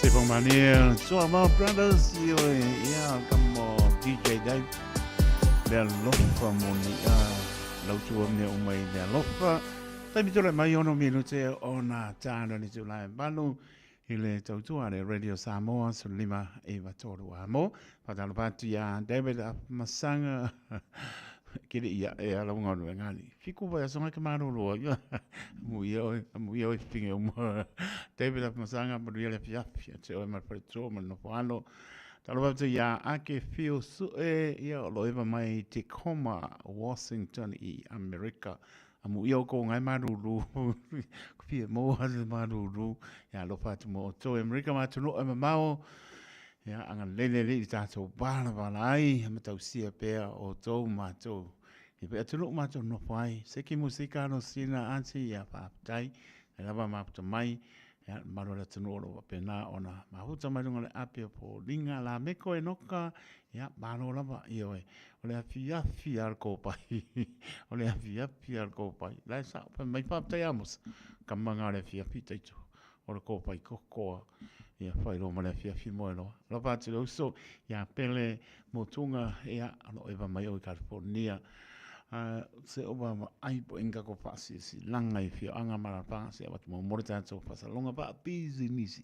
Se whakamanuia Tuamau Brothers i oe ia ka mo DJ Dave le alofa mo ni a lau tua mea uma i le alofa. Taimi tole mai ono minute o nā tāna ni tū lai malu. i le tautua a le Radio Samoa 1593 Amo. Faatalofa atu iā David Afamasaga ke le ia e ala unga no ngali. Fiku vai asonga ke malolo ia. Mu ia oi, mu ia oi finge uma. David Afamasaga manuia le afiafi te oe ma le faletua ma le nofo alo. Talofa atu iā Ake Fio Sue ia o lo eva mai Tacoma, Washington i Amerika. Amuia o kou ngai malulu. Ko fia maua le malulu. Ia alofa atu mo outou e Amerika ma atunuu e mamao. Ia agalelei le Alii i le tatou valavala ai, ma tausia pea outou ma matou. Ia pe atunuu matou nofo ai. Seki musika alosina ati ia faafetai. Ai lava mafuta mai. Ia, le mamalu o le atunuu o lo o faapena ona mafuta mai luga o le api o Foliga Lameko Enoka, ia, malo lava, ioe. O le afiafi lava o le kopai. O le afiafi lava o le kopai. La e sao, fai mai faafetai Amosa, kamaga o le afiafi taito o le kopai kokoa. Ia, fai loa ma le afiafi moe loa. Alofa atu i le uso ia Pele Motuga, ia, o lo o eva mai o i California. Se o vaavaai po inga ko faasilasilaga i afioaga ma alaalafaga se avatu muamua le tatou faasaloga faapisinisi.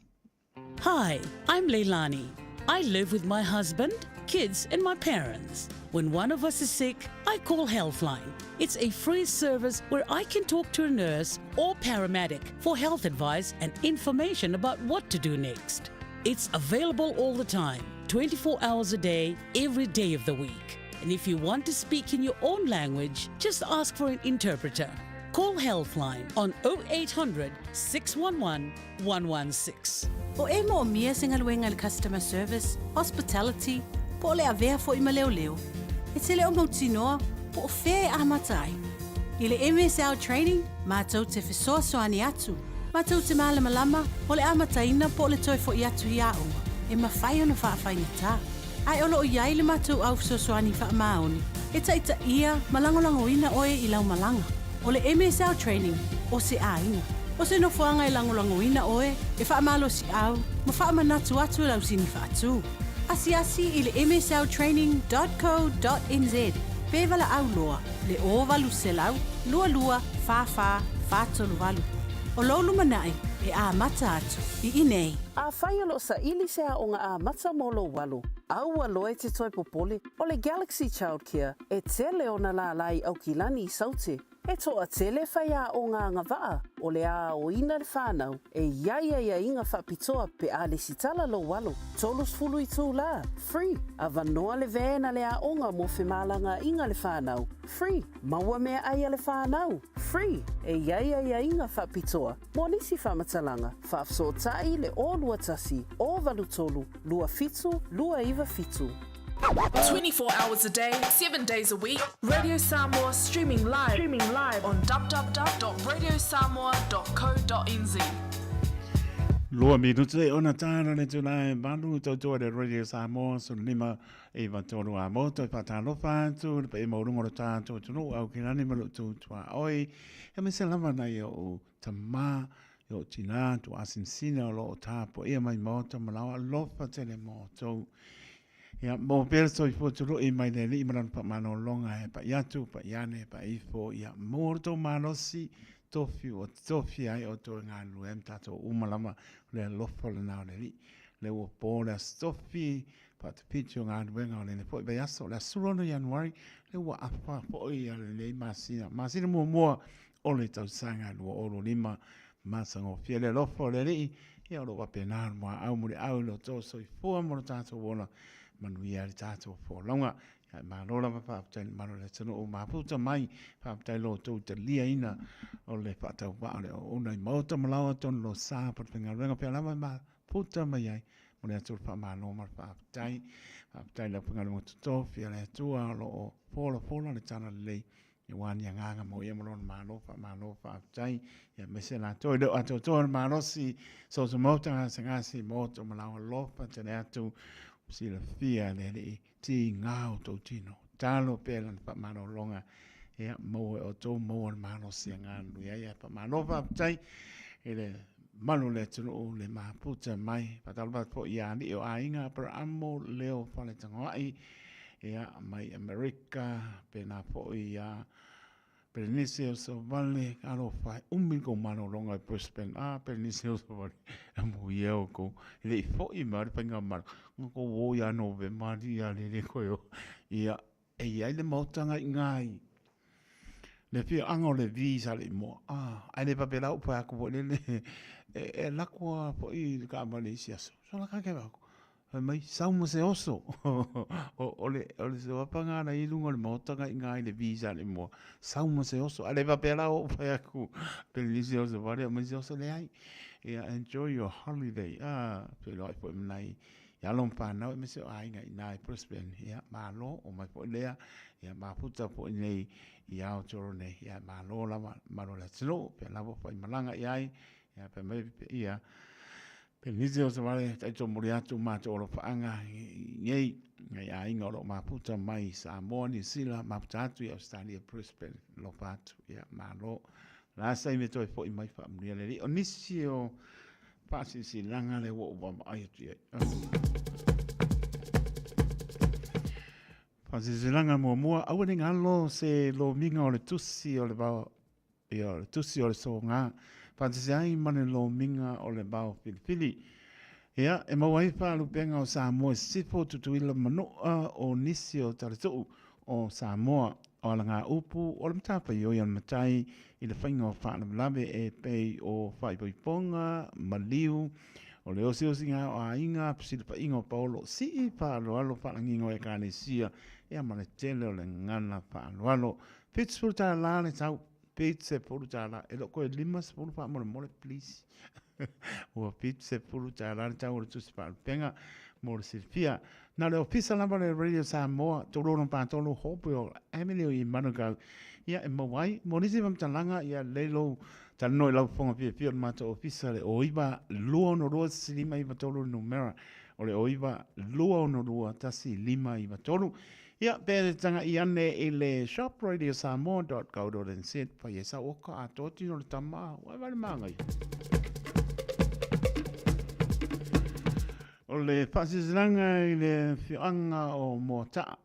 Hi, I'm Leilani. I live with my husband, kids and my parents. When one of us is sick, I call Healthline. It's a free service where I can talk to a nurse or paramedic for health advice and information about what to do next. It's available all the time, 24 hours a day, every day of the week. And if you want to speak in your own language, just ask for an interpreter. Call Healthline on 0800 611 116. O e moomia se galuega i le customer service, hospitality, po o le avea foi ma leoleo, e te le o mautinoa po o fea e amata ai. I le MSL Training, matou te fesoasoani atu, matou te malamalama o le amataina po o le toe foi atu i aoga e mafai ona faafaigata. Ae o lo o i ai le matou au fesoasoani faamaoni e taitaia ma lagolagoina oe i lau malaga. O le MSL Training o se aiga. O se nofoaga e lagolagoina oe, e faamalosiau ma faamanatu atu i lau sini faatu. Asiasi i le msltraining dot co dot nz pe valaau loa le 0800 22 44 438. O lou lumanai e amata atu i inei. Afai o lo o saili se aoga amata mo lou alo, aua loa e te toe popole, o le Galaxy Childcare e tele ona lālā i Aukilani i Saute. E toatele faiaoga agavaa o le aoina le whanau e i ai aiaiga faapitoa pe a lesitala lou alo, 30 itulā, free, avanoa le van a le aoga mo femalagaaiga le whanau, free, maua meaai a le whanau, free, e i ai aiaiga faapitoa mo nisi faamatalaga, faafesootai le 021 083 27 297. 24 hours a day, 7 days a week, Radio Samoa streaming live, streaming live on www.radiosamoa.co.nz. Lua minute e ona tāra le tula e malu tautua le Radio Samoa 15 93 a moto e whātālofa atu le pa e maurunga o tātou tunu au ki rani ma lo tū tua oi e me se lava nei o tamā i o tinā to asinasina o lo o tāpoia mai maota ma lao alofa tele mo outou. Ia, mo pea soifua tolo'i mai le Alii ma lana faamanologa e pa'i atu, pa'i ane, pa'i ifo, ia, mo lo tou malosi, tofi ua tofi ai outou e galulue ai ma tatou uma lava, o le alofa lena o le Alii. Le ua po le aso tofi, faatapiti o galuega o lenei foi vaiaso, o le aso 16 Ianuari, le ua afa foi a lenei masina, masina muamua o le tausaga 2025, matagofie le alofa o le Alii, ia o lo o faapena le muaau muliau i lo outou soifua ma lo tatou ola, manuia ai le tatou folauga. Ia e malo lava faafetai i le mamalu o le atunuu mafuta mai, faafetai i lo outou taliaina o le faatauvaa o le auauna i maota ma laoa tonu lo sa po le faigaluega pea lava e mafuta mai ai mo le atu o le faamalo ma le faafetai. Faafetai i le aufaigaluega totofi a le Atua o lo o folafola le talalelei Aua ni agaga mo ia ma lona malo, faamalo, faafetai. Ia aemaise latou e le o atoatoa le malosi, so se maota gasegase, moto ma lau alofa tele atu, silafia le Alii tiga o tou tino. Talo pea lana faamalologa, ia maua e outou, maua le malosi e galulue ai. Ae faamalo faafetai i le malu o le atunuu le maputa mai. Faatalofa atu foi ia alii o aiga Aperamo Leo Faletagoai, ia, mai Amerika, pēnā foi ia Pelenise o Savale, alofa e umi le kou malologa i Brisbane. A Pelenise o Savale, amuia outou, e le i foʻi mai le faigamalo, na tou o ia Novema alii ia lele koe o. Ia, e i ai le maota na i ina i le afioaga o Levi sa le i moa. A, ae le faapea la ua fai atu foi lele, e alu atu lava foi i le taavale i isi aso. Sola ka ke atu. Fai mai, sau ma se oso. O le suafa lena la e i luga o le maota na i ina i le visa le moa. Sau ma se oso. A le faapea la ua ou fai atu, Pelenise oso vale, aumai se oso, leai. Ia, enjoy your holiday. Ah, feiloai foi ma nai alo ma fanau aemaise o aiga i ina i Brisbane. Ia, malo, omai foi lea. Ia, mafuta foi nei i Aotearoa nei. Ia, malo lava, malo le atunuu, pea lava o faimalaga i ai. Ia, fai mai, ia, Penise o Savale, taito moli atu matou alofaaga i nei, nai aiga o lo o mafuta mai i Samoa, Niu Sila, mafuta atu i Ausetalia, Brisbane, alofa atu, ia, malo. La sa ime toe foʻi mai faamanuia le Alii. O nisi o faasilasilaga lea ua ou vaavaai atu i ai. Faasilasilaga muamua, aua ne i galo se lomiga o le tusi o le vao Ia, o le tusi o le soga, faatasi ai ma le lomiga o le vao filifili. Ia, e maua ai faalupega o Samoa i sisifo, Tutuila, Manua, o nisi o talatuu o Samoa. O alagaupu o le matafaioi a le matai i le faiga o faalavelave e pei o faaipoipoga, maliu, o le osiosiga o aiga, fesilafaiga o paolo, sii faaaloalo faalagiga o Ekalesia, ia ma le tele o le gagana faaaloalo. $70 le tau, $70. E le o toe 50 faamolemole, please. Ua $70 le tau o le tusi faalupega mo le silafia. Na o le ofisa lava o le Radio Samoa, 363 Hopewell Avenue i Manukau. Ia, e maua ai. Mo nisi faamatalaga, ia lelei lou talanoa i lau fofoga fiafia o le matou ofisa, le 09 262 1593 le numera. O le 09 262 1593. Ia, pe taga'i ane i le shopradiosamoa.co.nz, fai ai sau oka atoa tino le tama, ua e vale māngai. O le faasilasilaga i le afioaga o Moata'a,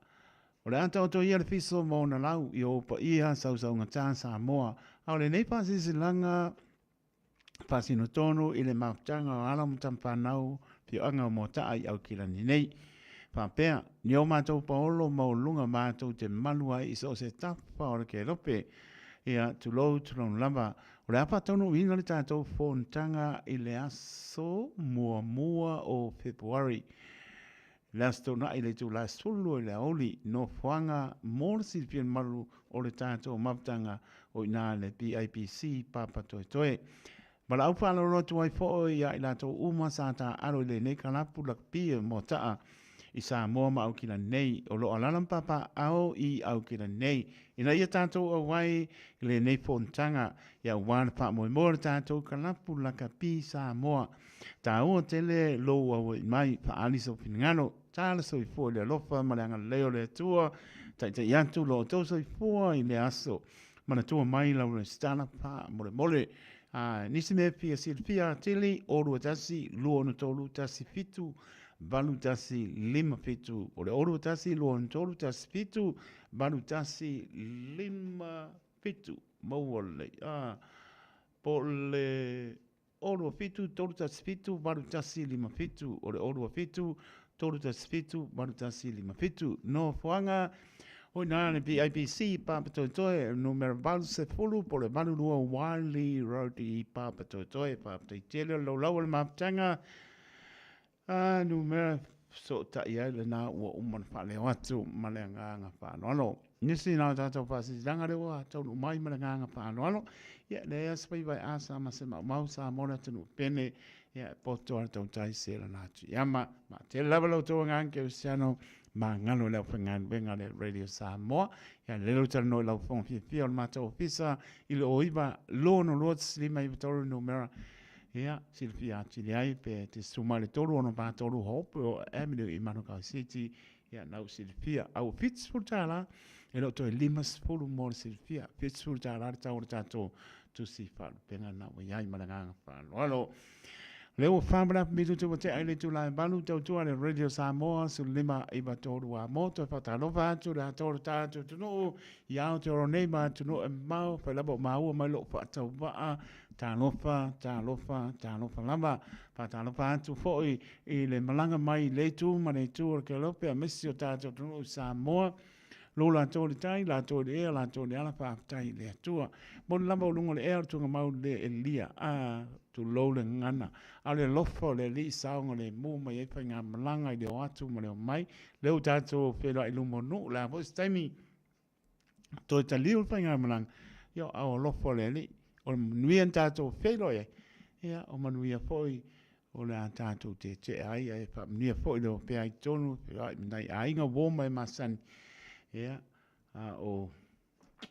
o le a taoto ia le fiso ma ona lau i ou paia sausaugata Samoa, a o lenei faasilasilaga faasino tonu i le mafutaga o alo ma tamafanau afioaga o Moata'a i Aukilani nei. Faapea, ni o matou paolo maualuluga matou te malu ai i so o se tafa o le kelope. Ia, tulou, tulou lava. O le a faataunuuina le tatou fonotaga i le aso muamua o Fepuari. Le Aso Toonai i le itula e 12 i le aoauli, nofoaga mo le silafia mamalu o le tatou mafutaga o i ina i le PIPC Papatoetoe. Valaau faaaloalo atu ai foi ia i latou uma sa taaalo i lenei kalapu lakapi o Moataa i Samoa ma Aukilani nei, o lo o alaala ma papaaao i Aukilani nei, ina ia tatou auai i lenei fonotaga, ia aua le faamoemoe o le tatou kalapu lakapi Samoa. Taua tele lou auai mai, faaali sou finagalo, ta le soifua i le alofa ma le agalelei o le Atua, taitai atu lo outou soifua i le aso. Manatua mai lau resitala faamolemole. A nisi mea fia silafia atili, 021 263 17 81 57. O le 021 263 17 81 57. Maua lelei. A, po o le 027 317 8157, o le 027 317 8157. Nofoaga, o i ina le PIPC Papatoetoe, numera 80 po o le 82 Wiley Road i Papatoetoe. Faafetai tele o le laulau o le mafutaga. A numera fesootai ai lena ua uma ona faaleo atu ma le agaga faaaloalo. Nisi na o tatou faasilasilaga lea ua taunuu mai ma le agaga faaaloalo. Ia, leai lava se faiva e asa ma se maumau Samoa le atunuu pene. Ia, e poto lava le tautai se lana atu i ama. Maatele lava lo outou agaga kerisiano magalo i le aufaigaluega a le Radio Samoa. Ia, lelei lou talanoa i lau fofoga fiafia o le matou ofisa i le 09 262 1593 numera. Ia, silafia atili ai pe te susu mai le 3 6 3 Hopewell Avenue i Manukau City, ia na ua silafia. A ua $70, e le o toe 50 mo le silafia. $70 le tau o le tatou tusi faalupega na ua i ai ma le agaga faaaloalo. Lea ua 4 minute ua tea i le itula e 8, tautua le Radio Samoa 1593 a mo toe faatalofa atu le atoa o le tatou atunuu i Aotearoa nei ma atunuu e mamao, fai lava o maua mai lou faatauvaa, talofa, talofa, talofa lava. Faatalofa atu foi i le malaga mai i le itu ma le itu o le Kelope aemaise o tatou atunuu i Samoa. Lo latou i le tai, latou i le ea, latou i le ala, faafetai i le Atua. Moni lava o luga o le ea o le tugamau le Elia, a, tulou le gagana, a o le alofa o le Alii saogalemu mai ai faigamalaga i le o atu ma le omai. Lea ua tatou feiloai i luma o nuu, o le a foi se taimi toe taliu le faigamalaga, ia a o alofa o le Alii, o le manuia na tatou feiloai ai, ia o manuia foi o le a tatou tietie ai, ae faamanuia foi le opea ai totonu, feiloai ma nai aiga uo ma e masani, ia, a o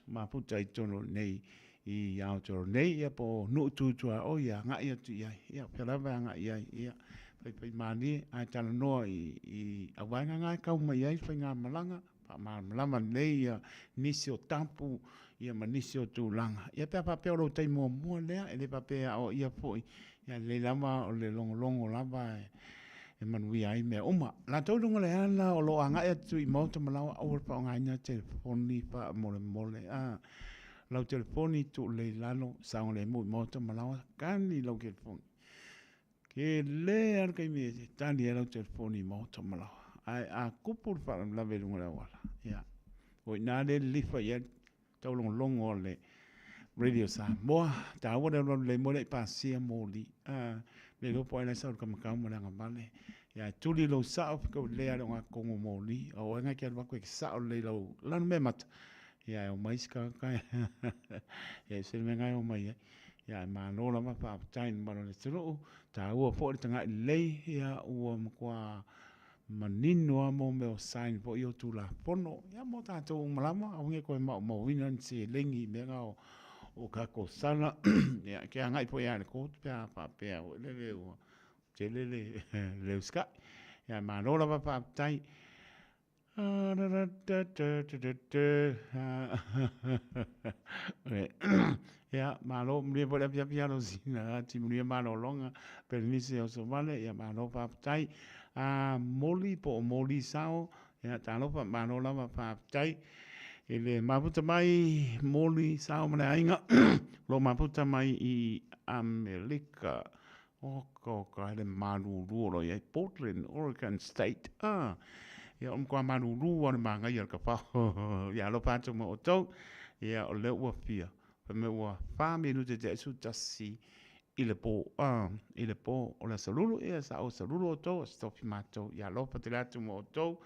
mafuta i totonu o nei i Aotearoa nei, ia po o nuu tu i tuaoi e agai atu i ai, ia o fea lava e agai i ai, ia, faifaimalie ae talanoa i auvaega na e tau mai ai faigamalaga, faamalamalama lelei ia nisi o tapu ia ma nisi o tulaga. Ia pe a faapea o lou taimi muamua lea, e le faapea e aoaia foi, ia lelei lava o le logologo lava e manuia ai mea uma. Latou i luga o le ala o lo o agai atu i maota ma laoa, aua le faaaogaina telefoni faamolemole. A, lau telefoni tuu lelei i lalo, saogalemu i maota ma laoa, kani lau telefoni. Tele lava le taimi e tali ai lau telefoni i maota ma laoa. Ae a tupu le faalavelave i luga o le auala, ia, o i ina lea e lilifa i ai le taulogologo a le Radio Samoa. E taua le alualu lelei moe le i pasia moli. A, le iloa po o ai la e sau i le kamatau ma le agavale. Ia, ae tuli lou sao, fekau lelei lava le ogatotonu o moli. A o oe na e te alu atu e te sao lelei i lau lanumeamata, ia e omai isi tagata e ese le mea na e omai ai. Ia ae malo lava faafetai i le mamalu o le atunuu, taua foi le tagai lelei, ia ua matua manino lava mo mea o sign foi ia o Tulafono, ia mo tatou uma lava, aua ne i toe maumauina ni seleni i mea na o tatou sala, ia e te agai foi lava i le court pe a faapea foi lele ua tele le usikai. Ia ae malo lava faafetai. Ia, malo, manuia foi le afiafi Alosina, ati manuia malologa, Pelenise Osovale, ia malo faafetai. A Moli po o Moli Sao, ia talofa, malo lava faafetai. I le mafuta mai Moli Sao ma le aiga, lo mafuta mai i Amerika. Oka oka, hele malūlū o lo o i ai, Portland, Oregon State, ah, ia o le matua malūlū lava o le manaia o le kafao. Ia alofa atu ma outou, ia o lea ua fia, fai mai ua 4 minute tea 11 i le po, ah, i le po o le Aso Lulu, ia sa o Aso Lulu outou, Aso Tofi matou, ia alofa tele atu ma outou,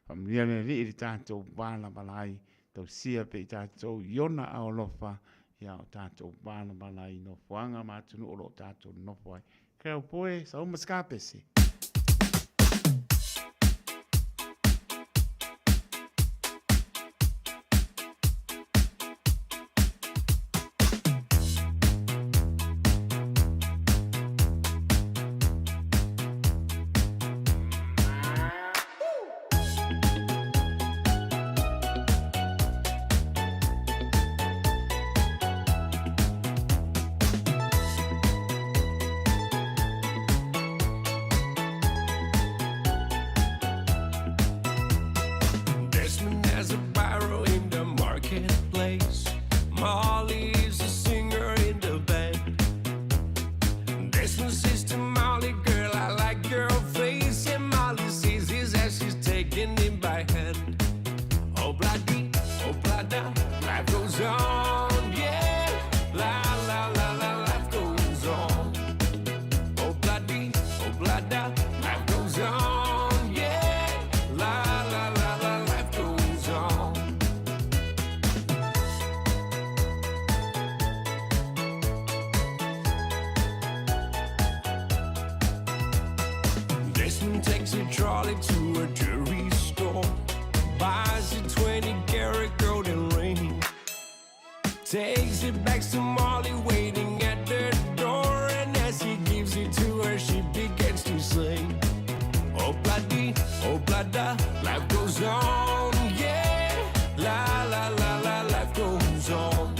faamanuia le Alii i le tatou valavala ai, Tausia pea i tatou i ona ao alofa, ia o tatou valavala i nofoaga ma atunuu o lo o tatou nonofo ai. Ke au poe, sauma se kapese. Desmond has a barrow in the marketplace. Molly is a singer in the band. Desmond says to Molly, girl, I like your face. And Molly sees his as she's taking him by hand. Oh, bloody, oh, blada, life goes on, yeah. La, la, la, la, life goes on. Oh, bloody, oh, blada, life goes on, yeah. La, la, la, la, life goes on. Desmond takes a trolley to a jewelry store, buys a 20 karat golden ring, takes it back to Molly waiting at the door, and as he gives it to her, she begins to sing. Oh bloody, oh blada, life goes on, yeah. La la la la, life goes on.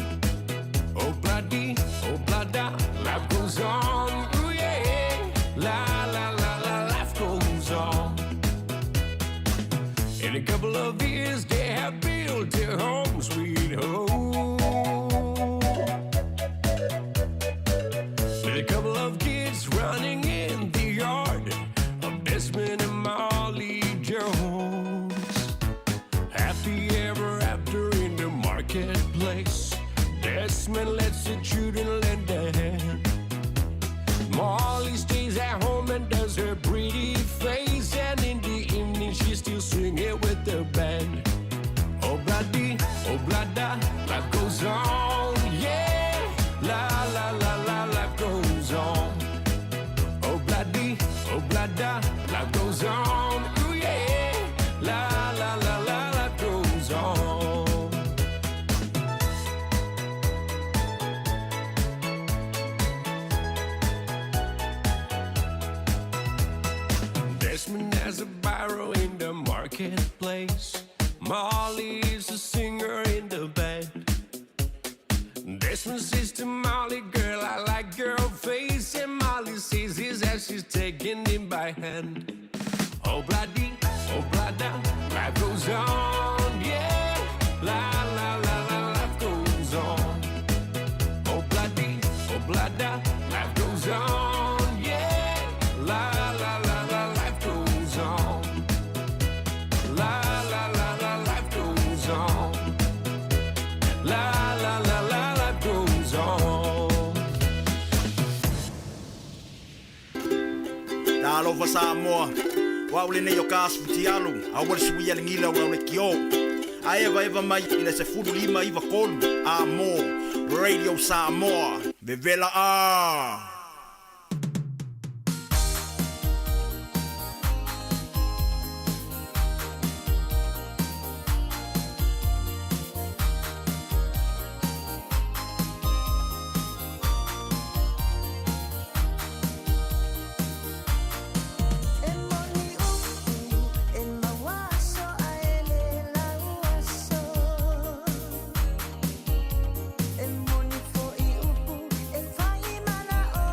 Oh bloody, oh blada, life goes on, ooh yeah. Home sweet home. With a couple of kids running in the yard of Desmond and Molly Jones. Happy ever after in the marketplace. Desmond lets the children lend a hand. Molly stays at home and does her pretty face. And in the evening, she's still singing with the band. Oh, bloody, oh, blada, life goes on, yeah. La, la, la, la, life goes on. Oh, bloody, oh, blada, life goes on, ooh, yeah. La, la, la, la, life goes on. Desmond has a barrow in the marketplace. Molly is a singer in the band. Desmond says to Molly, girl, I like your face. And Molly says his as she's taking him by hand. Oh, bloody, oh, blada, life goes on, yeah. La, la, la, la, life goes on. Oh, bloody, oh, blada, life goes on, yeah. La, la, la, la, life goes on. La, la, la, la, life goes on. La, la, la, la, life goes on. Talofa Samoa, o au lenei o ka aso futialu, aua le suia le gila o le kio. Ae evaeva mai i le 15 93 A mo Radio Samoa, vevela a. E moni upu e mauaso a e le lauaso. E moni fo'i upu e fai mana o.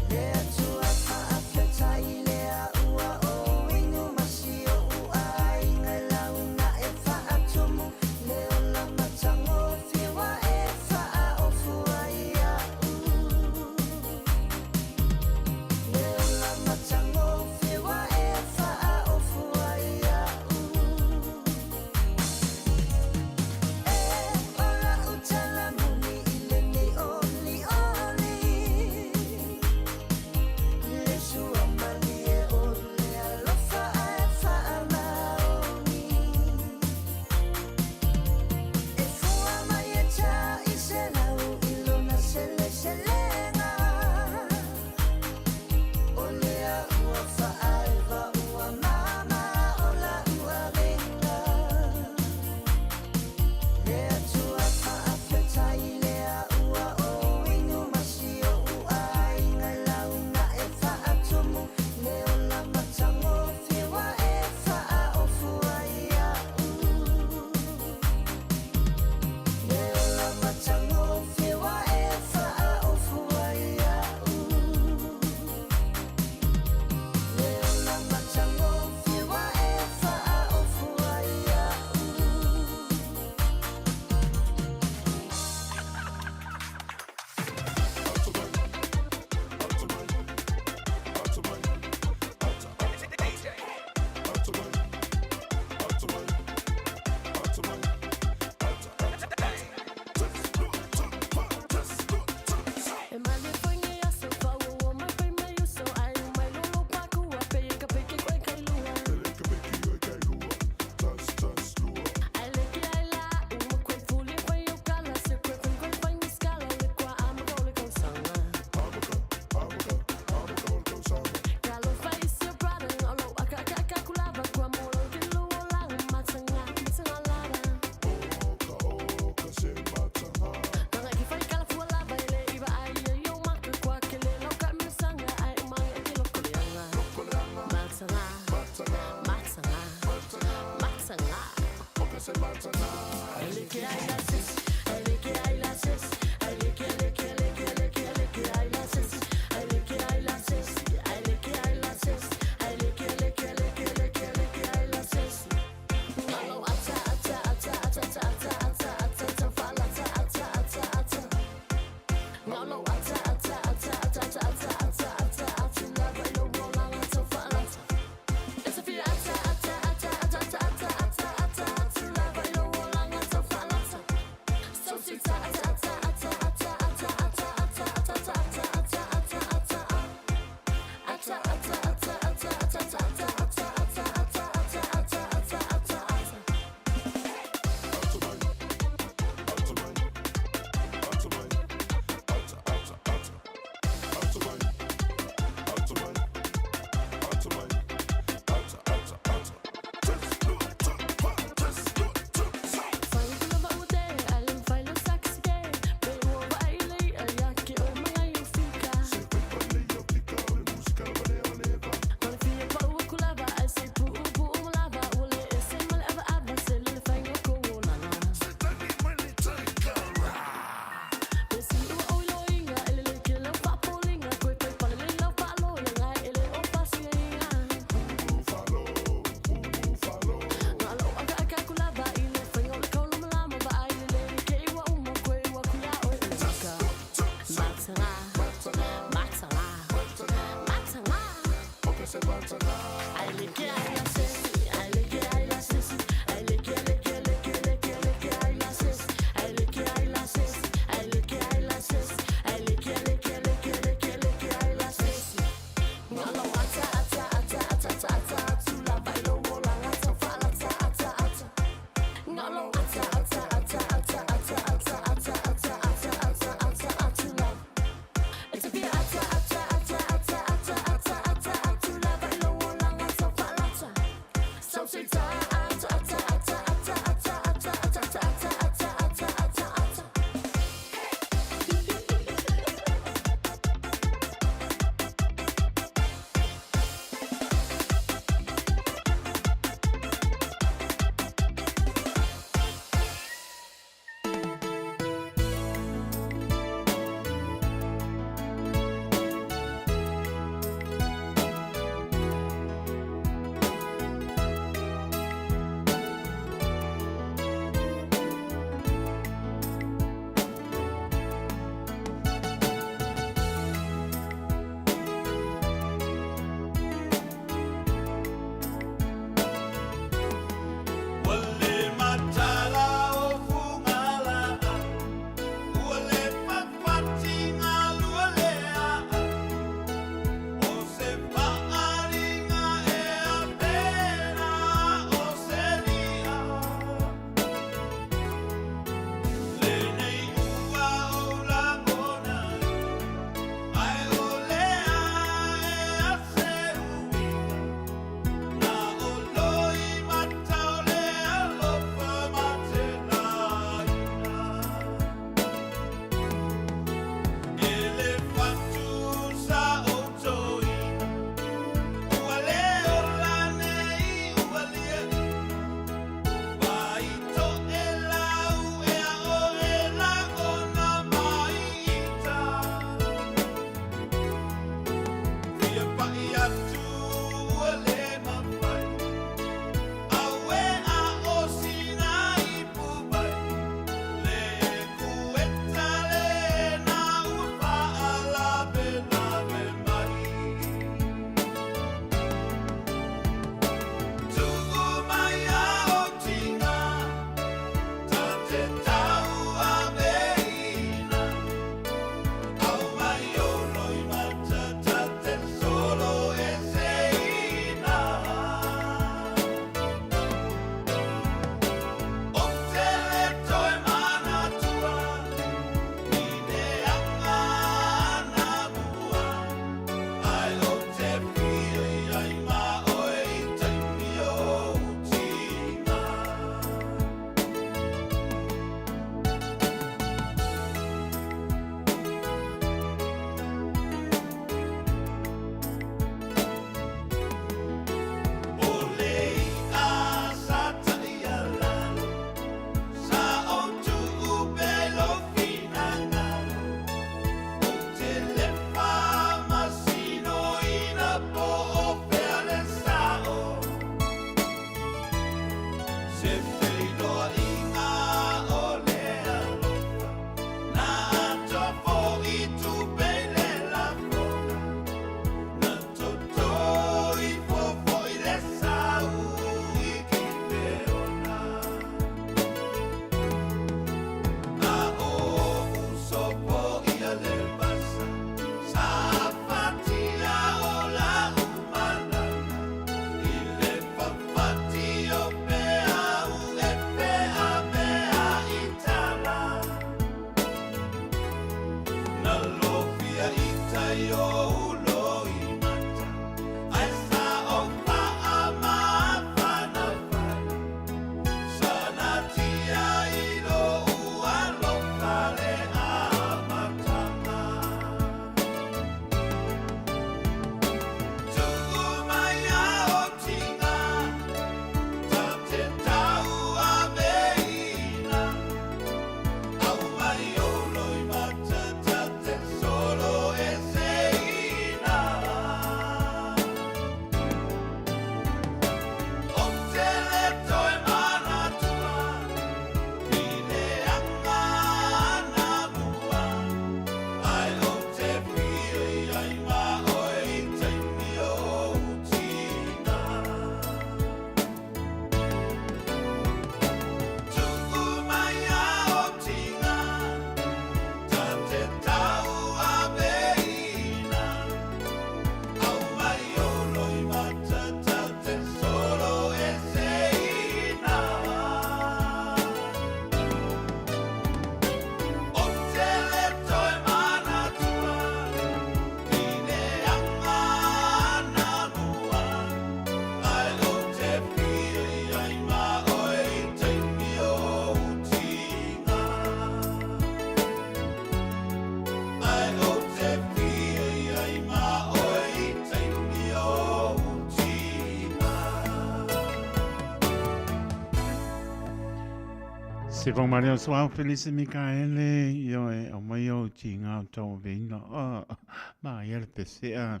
Se fau mai lea o Suao Felisi Mikaele, ioe, aumai ou tiga o tauaveina. Oh, māia le pesea.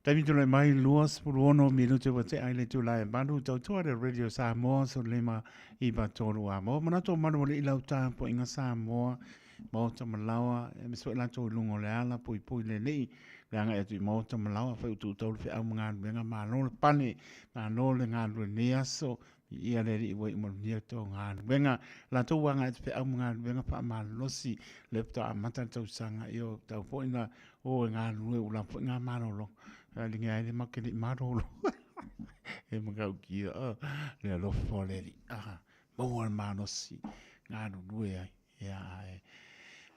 Taimi tulai mai 26 minute ua tea i le itula e 8, tautua le Radio Samoa, 15 i 3 a mo. Manatu o malu alii lau tapuaiga Samoa, maota ma laoa, e aemaise foi latou i luga o le ala, puipui le alii, le agai atu i maota ma laoa, fai utuutau le feau ma galuega, malo le pane, malo le galulue i lenei aso, Viia le Alii ua iu manuia tou galuega. Latou ua agai atu feau ma galuega faamalolosi lea faatoa amata le tausaga ia ua tatau foi ona o e galulue ua lava foi ngā malolo. Ligia ai le matou te le i malolo. E matautia le alofa o le Alii. Maua le malosi galulue ai. Ia ae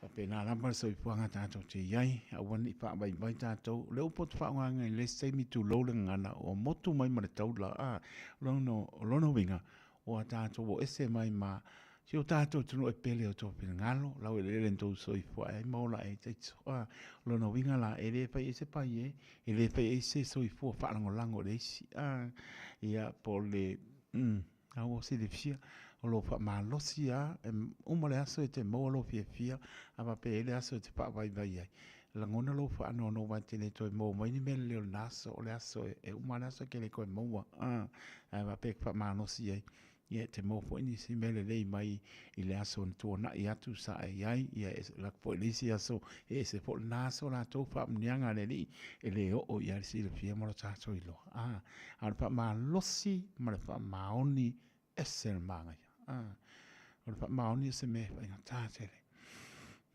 faapena lava le soifuaga tatou te i ai, aua ne i faavaivai tatou. O le upu ou te faaaogaina i le isi taimi, tulou le gagana, ua motu mai ma le taula, a, o lona uiga, ua tatou o ese mai ma si o tatou atunuu e pele o outou finagalo, lau eleele na outou soifua ai ma ola ai taito. A, o lona uiga la, e le fai ai se paie, e le fai ai se soifua faalagolago i le isi, a, ia, po o le, A ua silafia, o lo o faamalosi lava, e uma le aso e te maua lou fiafia, a faapea e i ai le aso e te faavaivai ai, lagona lou faanoanoa aua e te le toe maua mai ni mea lelei o lena aso, o le aso e uma lava le aso e te le toe maua, ae faapea e te faamalosi ai, ia e te maua foi nisi mea lelei mai i le aso na tuanai atu sa e i ai, ia e alu atu foi i le isi aso, e ese foi lena aso latou faamanuiaga a le Alii e le oo i ai le silafia ma lo tatou iloa. A, a o le faamalosi ma le faamaoni ese le manaia. A, o le faamaoni o se mea e faigata tele.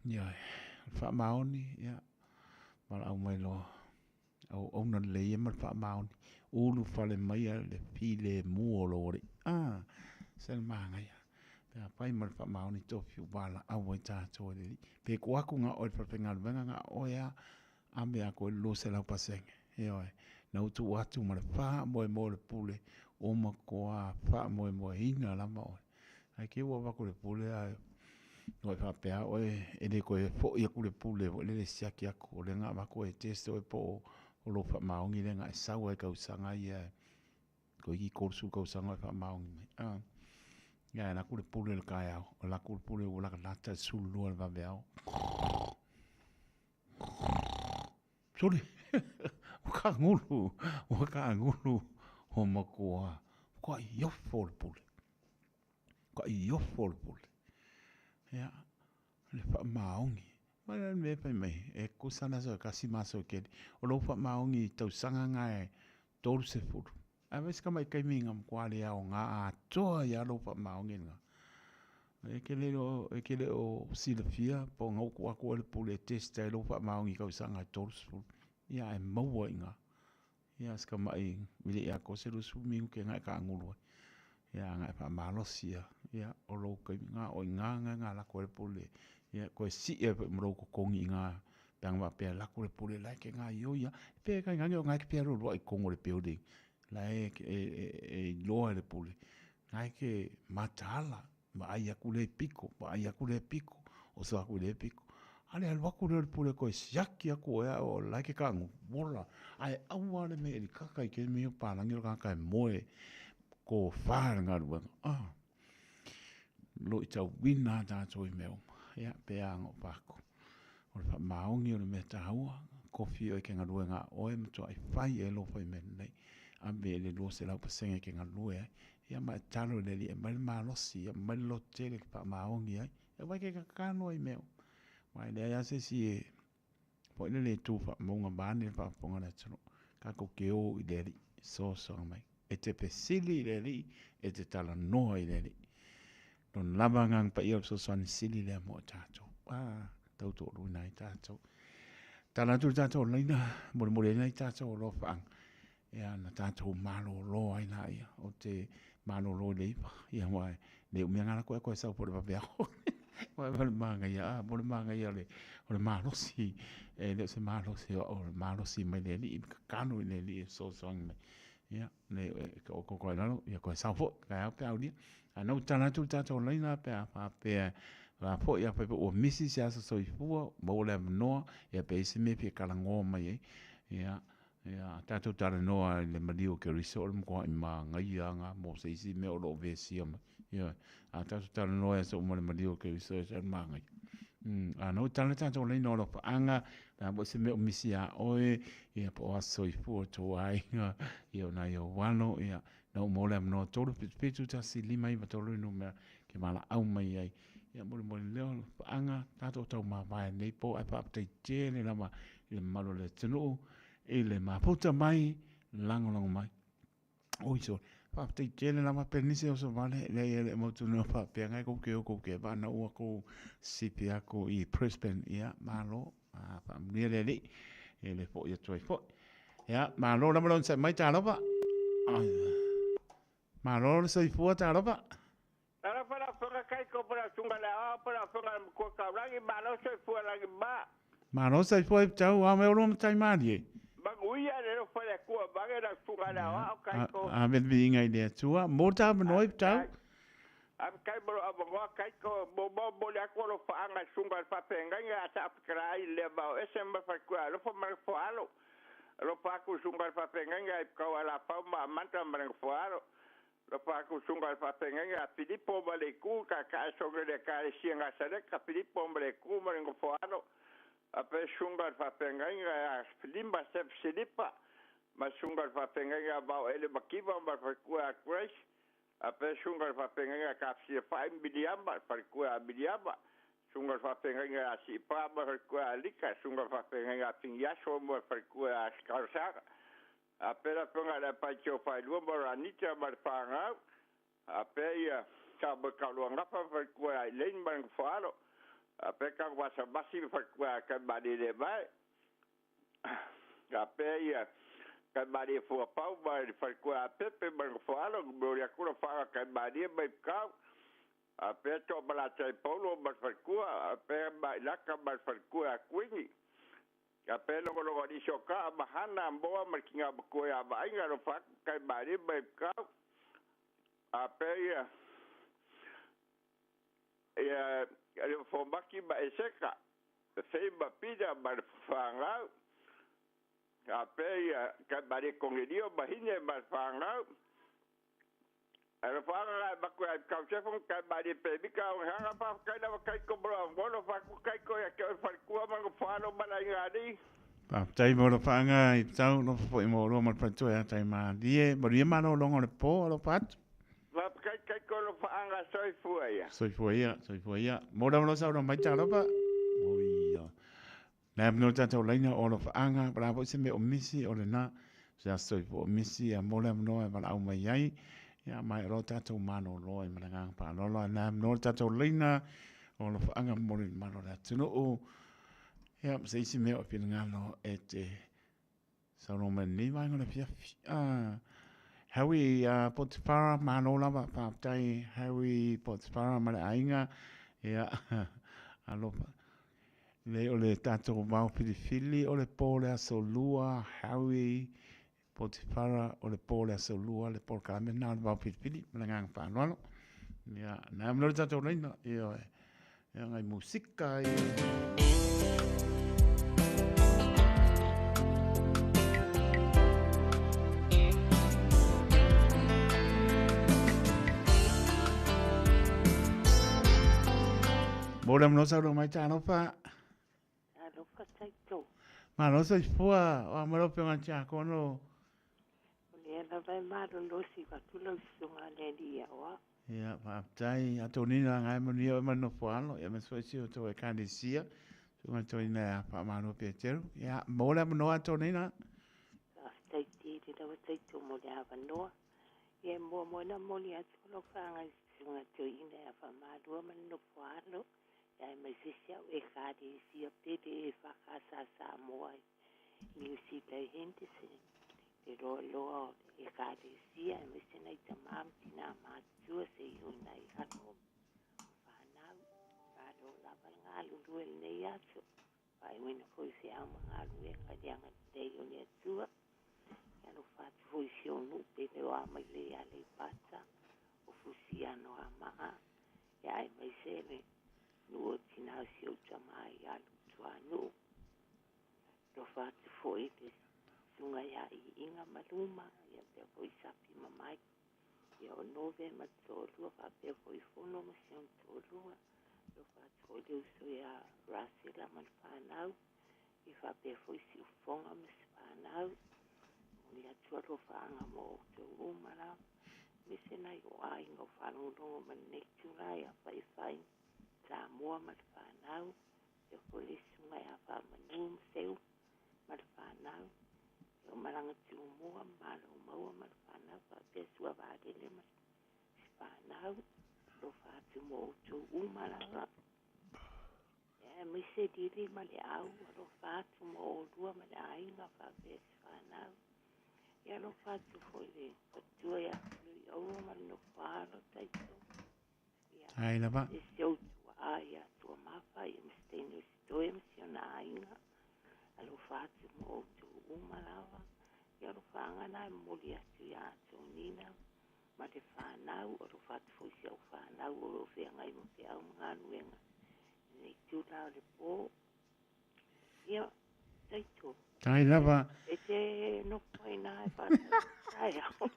Ioe, o le faamaoni, ia, valaau mai loa auauna lelei ia ma le faamaoni, ulufale maia le filemu o lou alii. A, se le manaia. Pe afai ma le faamaoni tofi ua valaau ai tatou e le Alii. Pe tuu atu na oe i le falefaigaluega na oe lava ave atu ai le 200%. Ioe, na ou tuu atu ma le faamoemoe o le pule, ua matua faamoemoeina lava oe. Ae te i ua avatu le pule ae ua e faapea lava oe e le toe foi atu le pule foi lele e siaki atu, o lea na avatu e test oe po o lou faamaoni lea na e sau ai i tausaga ia toeitiiti 30 tausaga o e faamaoni mai. A, ia ae alu atu le pule i le taeao, alu atu le pule ua latalata i le 12 i le vaveao. Sole, ua taagulu, ua taagulu, ua matua, matua iofo le pule, matua iofo le pule. Ia, le faamaoni. Mai le mea fai mai, e tusa le aso e tasi ma aso e tele. O lou faamaoni i tausaga na e 30. Ae fai si tamai taimi na matua le aoga atoa ai lava lou faamaoni lena. E te le o, e te le o silafia po o na ua tuu atu oe le pule e test ai lou faamaoni i tausaga e 30. Ia ae maua i ina. Ia si tamai e le i atoa se 20 minute na e taagulu ai. Ia na e faamalosi lava. Ia o lou taimi na, o i ina na alu atu ai le pule. Ia toe sii ai foi ma lou totogi i ina pe ana faapea e alu atu le pule la e te gaoioi lava. Pe tainane o lena e te fia alualuai i totonu o le building la e iloa e le pule, na e te mataala, vaai atu lea pito, vaai atu lea pito, oso atu i lea pito. A le alu atu lea o le pule e toe siaki atu oe a o la e te tagu, ola, ae aua le mea e likaka i kēia mea o palagi o le tagata e moe tofa i le galuega. Ah, loitauina a tatou i mea uma. Ia, pe a ona ou fai atu. O le faamaoni o le mea taua, kofi oe ke galuega a oe, matuai fai e lou faimea lelei. Ave i le 200% ke galue ai. Ia ma e tatalo i le Alii e aumai le malosi, ia aumai le lototele e te faamaoni ai. Ia aua e ke tatalo ai i mea uma. Aua e leai lava se isi e foi lele e tu faamauga vaeane le faafofoga a le atunuu. Tatou te o i le Alii, fesoasoani mai. E te fesili i le Alii, e te talanoa i le Alii. Lona lava Agaga Paia o le fesoasoani sili lea mo i tatou. Ah, tautoaluaina ai tatou. Tala atu le tatou laina, molimoli ai nai tatou alofaaga. Ia na tatou malolo ai laia. Ou te malolo i le 9. Ia aua e le umi lava na koe sau po o le vaveao. Aua o le manaia, ah, mo le manaia o le malosi. E le o se malosi o au, o le malosi mai le Alii, tatalo i le Alii e fesoasoani mai. Ia, le koko ai lalo, ia koe sau foi, taeao pe aulia. Ae na ua tatala atu le tatou laina pe a faapea la foi afai foi ua misi se aso soifua, maua le avanoa, ia pe i ai se mea e fia talanoa mai ai. Ia, ia tatou talanoa i le maliu o Keriso o le matuai manaia lava mo se isi mea o lo o vesia mai. Ioe. A tatou talanoa i aso uma i le maliu o Keriso e sa magaia. A na ua tala tatou laina o alofaaga, o le a foi se mea o misi ia oe, ia po o aso soifua o tou aiga, ia o nai ou alo, ia, na ua maua le avanoa 377 1 5 9 3 le numera ke valaau mai ai. Ia molimoli lea o alofaaga, tatou taumavae nei po ae faafetai tele lava i le mamalu o le atunuu i le mafuta mai, lagolago mai. Oi sorry, faafetai tele lava pe nisi o sovale leai e le o mautinoa faapea ngai kou ke o kou ke vana ua kou sipi aku i Brisbane. Ia malo, faamanuia le Alii e le fo'i atu ai foi. Ia malo lava le onosai mai talofa. Malo le soifua talofa. Talofa la afioga Kaiko po le susuga le Aoao po le afioga i le Matua Taulagi, malo soifua lagi ma. Malo soifua i tau a me olo matai malie. Manuia le alofa o le Atua vaeane lau susuga le Aoao Kaiko. Ave le viiga i le Atua. Mo ta avanoa i tau. Faafetai mo lou avanoa Kaiko. Muamua momoli atu alofaaga i susuga i le faafeagaiga a Saafetala ai le vao ese ma faletua alofa ma le foaalo. Alofa atu i susuga i le faafeagaiga i Ptau Alapau ma Amanda ma le foaalo. Alofa atu i susuga i le faafeagaiga a Filipo ma le Itu, taitai sone le Ekalesia Nasaleta, Filipo ma le Itu ma le nofoalo, faapea susuga i le faafeagaiga ia Lima Steph Silipa, ma susuga i le faafeagaiga a Vaoele Makiva ma le faletua ia Grace, faapea susuga i le faafeagaiga ia Tafisiafai Miliama, le faletua ia Miliama, susuga i le faafeagaiga ia Siipa ma le faletua ia Alika, susuga i le faafeagaiga ia Finiaso ma le faletua ia Skalsara. A pea le afioga i le Apai Tio Failua ma Ranita ma le fanau. A pea ia Samoe Kauluagafa ma faletua ia Elaine ma le nofoalo. A pea Tanuvasa Masi ma faletua ia Taimalelemae. A pea ia Taimalie Fuapau ma le faletua ia Pepe ma le nofoalo. Momoli atu le faaga Taimalie ma Ipukau. A pea Toamalatai Paulo ma le faletua. A pea Mailaka ma le faletua ia Kuini. Ia pe logologo alisi o kaa ma hana moa ma le tiga matua ia Vaaiga alofa atu tai malie ma Ipukau. A pe ia ia le fomaki ma Eseka Fei ma Pita ma le fanau. A pe ia tai malie Konelio ma Hine ma le fanau. Alofa atu la matua ia Ipukau Sefo tai malie Pemika o hanga faafetai lava tai ko mo ngolo fa ku kai ko ia ke o faletua ma ngofalo ma la inga ali. Faafetai mo alofaaga i tau alofa foi mo oloa ma le faletua ia Taimalie. Manuia malologa o le po alofa atu. Faafetai tai ko alofaaga soifua ia. Soifua ia, soifua ia. Mo le avanoa saunoa mai talofa. Oi ia. Le avanoa tatou laina o alofaaga, po o le a foi se mea o misi o lena. Se aso soifua o misi ia mo le avanoa e valaau mai ai. Ia mai o lo tatou malolo ai ma le agaga faaaloalo. Ae le avanoa le tatou laina o alofaaga mo le mamalu o le atunuu. Ia, ma se isi mea o finagalo e te saunoa mai lenei vaega o le afiafi. Harry Potifara, malo lava, faafetai Harry Potifara ma le aiga. Ia, alofa. Le o le tatou vao filifili o le po le aso lua, Harry Potifara o le po le aso lua, le polokalame lena o le vao filifili ma le agaga faaaloalo. Ia, na amlo le tatou laina, ia, ia ngai musika i. Mo le amlo saunoa mai talofa. Talofa taito. Malo soifua, o a mai lau Afioga i le Tiakono. O lea lava e malolosi atu lau susuga le alii aoao. Ia, faafetai. Atonu ina ngai manuia oe ma le nofoalo, ia aemaise foi si o outou Ekalesia, susuga i le Toeaina ia Faamalo Peteru. Ia, maua le avanoa Antonina. Faafetai tele lava taito mo le avanoa. Ia e muamua ona momoli atu alofaga i susuga toeaina ia Faamalua ma le nofoalo. Ia aemaise si au Ekalesia pele e whakasa Samoa i Niu Sila i Henderson. Le loaloa o le Ekalesia aemaise nai tamā ma tinā matutua se i o nai alo whanau. Malo lava le galulue lenei aso. Faaiuina foi feau ma galuega i le agalelei o le Atua. E alofa atu foi si ou nuu pele o Amaile ia Aleipata, o Fusiano a Maa, ia aemaise le nuu o tinā o si ou tamā ia Lutuanuu. Alofa atu foi i le susuga ia Iiga ma Luma, ia faapea foi Sapi ma Mike. Ia o Nove ma le toalua faapea foi Fono ma si ona toalua. Alofa atu foi le uso ia Rasela ma le fanau. Ia faapea foi Siufofoga ma si fanau. Momoli atu alofaaga mo outou uma lava, aemaise nai ou aiga o faalogologo mai lenei itula ia Faifai Samoa ma le fanau. Ia foi le susuga ia Faamanu ma Seu ma le fanau. Ia o Malaga Tumua ma Malomaua ma le fanau faapea Suavalele ma si fanau. Alofa atu mo outou uma lava. Ia aemaise Lili ma le Au, alofa atu mo oulua ma le aiga faapea si fanau. Ia alofa atu foi le faletua ia Tului ma le nofo alo Taito. Ia Ai lava. E si ou tuaa ia Tuamafa ia ma se teine o Sitoe ma si ona aiga. Alofa atu mo outou uma lava. Ia alofaaga na e momoli atu ia Tonina ma le fanau, alofa atu foi i si au fanau o lo o feagai ma feau ma galuega i lenei itula o le po. Ia, Taito. Tai lava. E te nofo ai na e whātau taeao.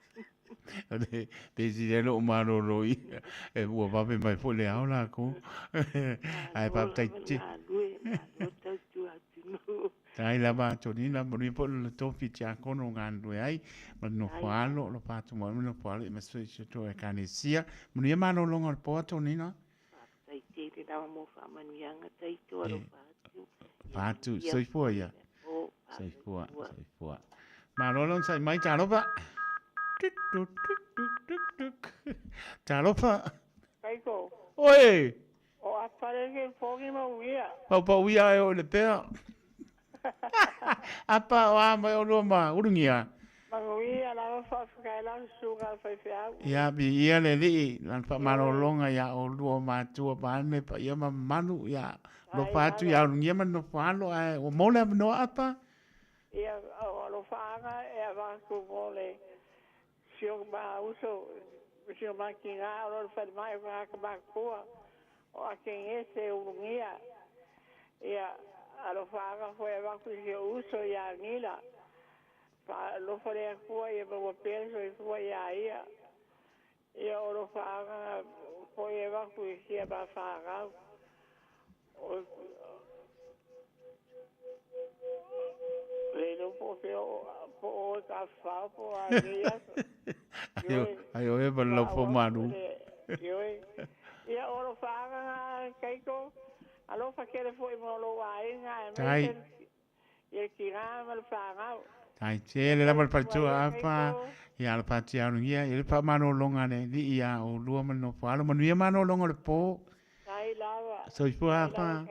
Le pesi le loo malolo i e ua vave mai foi le ao lākou. Ae faafetai tele. Tai lava Tonina, manuia foi le tofi tiakono o galulue ai ma le nofo alo, o lo faatumu ai ma le nofo alo i ma si o tatou Ekalesia. Manuia malologa o le po Tonina. Faafetai tele lava mo faamanuiaga taito alofa atu. Fatu, soifua ia. Soifua, soifua. Malo le onosai mai, talofa. Tuk, tuk, tuk, tuk, tuk, tuk. Talofa. Taito. Oi! O apa le ke fogi mauia. Paupau ia e o i le pea. Apa o a mai olua ma ulugia. Manuia lava faafetai lau susuga le faifeau. Ia, viia le Alii, lana faamalologa iā olua o matua vaeane paia ma mamalu, ia alofa atu iā ulugia ma le nofo alo, ae ua maua le avanoa Apa. Ia, o alofaaga e avatu mo le si o ma uso, si o ma tina o lo o i le falemai o tagata matutua o Atenese Ulugia. Ia, alofaaga foi e avatu i si ou uso ia Nila. Faalofa le Atua ia maua pea le soifua ia ia. Ia o alofaaga foi e avatu i sia ma fanau. O le iloa po o fea po o oe tafafao po o a lenei aso. Ioe. Ai oe ma le laufau malu. Ioe. Ia o alofaaga na Taito, alofa tele foi mo lou aiga aemaise ia le tina ma le fanau. Tai tele lava le faletua apa ia le pati alugia ia le faamalologa a le Alii ia oulua ma le nofo alo manuia malologa o le po. Tai lava. Soifua apa.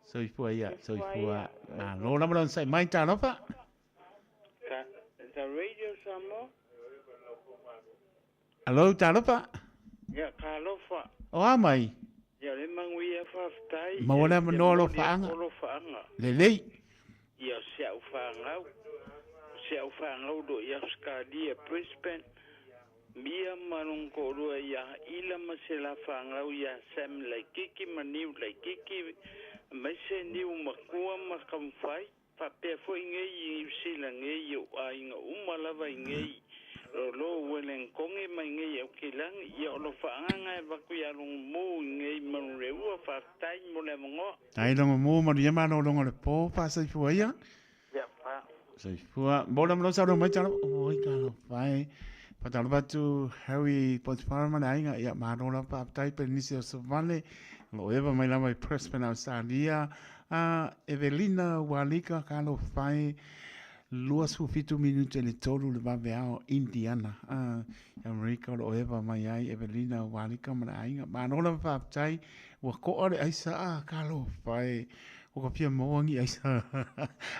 Soifua ia soifua. Malo lava le onosai mai talofa. The Radio Samoa. Alo talofa. Ia talofa. O a mai? Ia le manuia faafetai. Maua le avanoa alofaaga. Alofaaga. Lelei. Ia si au fanau. Si au fanau lo i Australia Brisbane. Mia ma lona toalua ia Ila ma se la fanau ia Sam Laikiki ma Niu Laikiki aemaise Niu Matua ma Taumafai. Faapea foi nei i Niu Sila nei i ou aiga uma lava i nei lo Uelenkoge ma i nei Aukilagi. Ia o lo faaagaga e avatu ia Logomu i nei Manuleua faafetai mo le avanoa. Tai Logomu manuia malologa o le po faasoifua ia. Ia fa. Soifua. Mo le malosi alo mai talo. Oi talofa e. Faatalofa atu Harry Potifara ma le aiga. Ia malo lava faafetai Pelenise o Savale. O lo o eva mai lava i Brisbane, Australia. A Evelina Ualika talofa e. 27 minute i le tolu le vaveao Indiana. A i Amerika o lo o eva mai ai Evelina Ualika ma le aiga. Malo lava faafetai. Ua koa le aisa a talofa e. Ua ka fia maua ni aisa.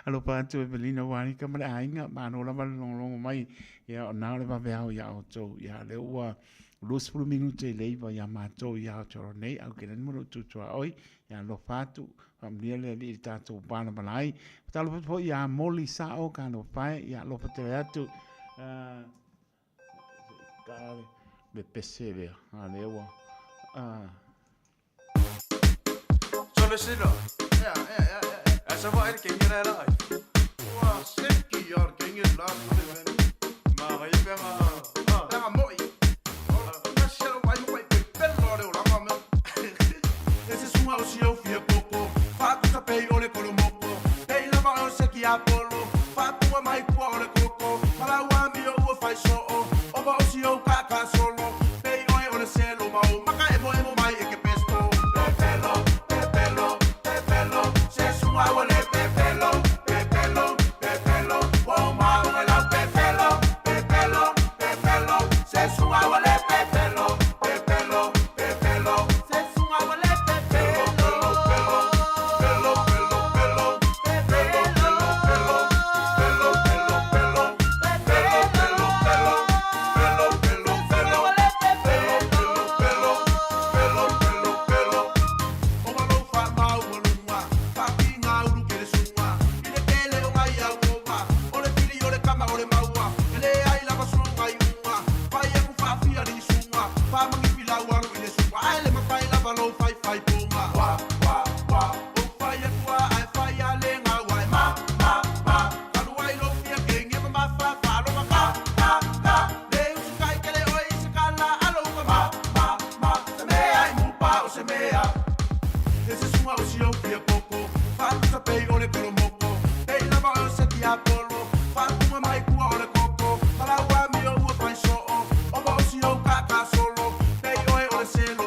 Alofa atu Evelina Ualika ma le aiga. Malo lava le logologo mai. Ia o na o le vaveao iā outou. Ia lea ua 20 minute i le 9 iā matou i Aotearoa nei. Aukilani ma lou tu tuaoi. Ia alofa atu. Faamanuia le Alii i le tatou palapala ai. Fatalofa atu foi iā Moli Sao ka alofa e. Ia alofa tele atu. Ka le pese lea. A lea ua. Solo sino. Ea, ea, ea, ea. Asa wa el kengi la la. Wa seki ar kengi la le ven. Ma ga pe nga. Pe nga moi.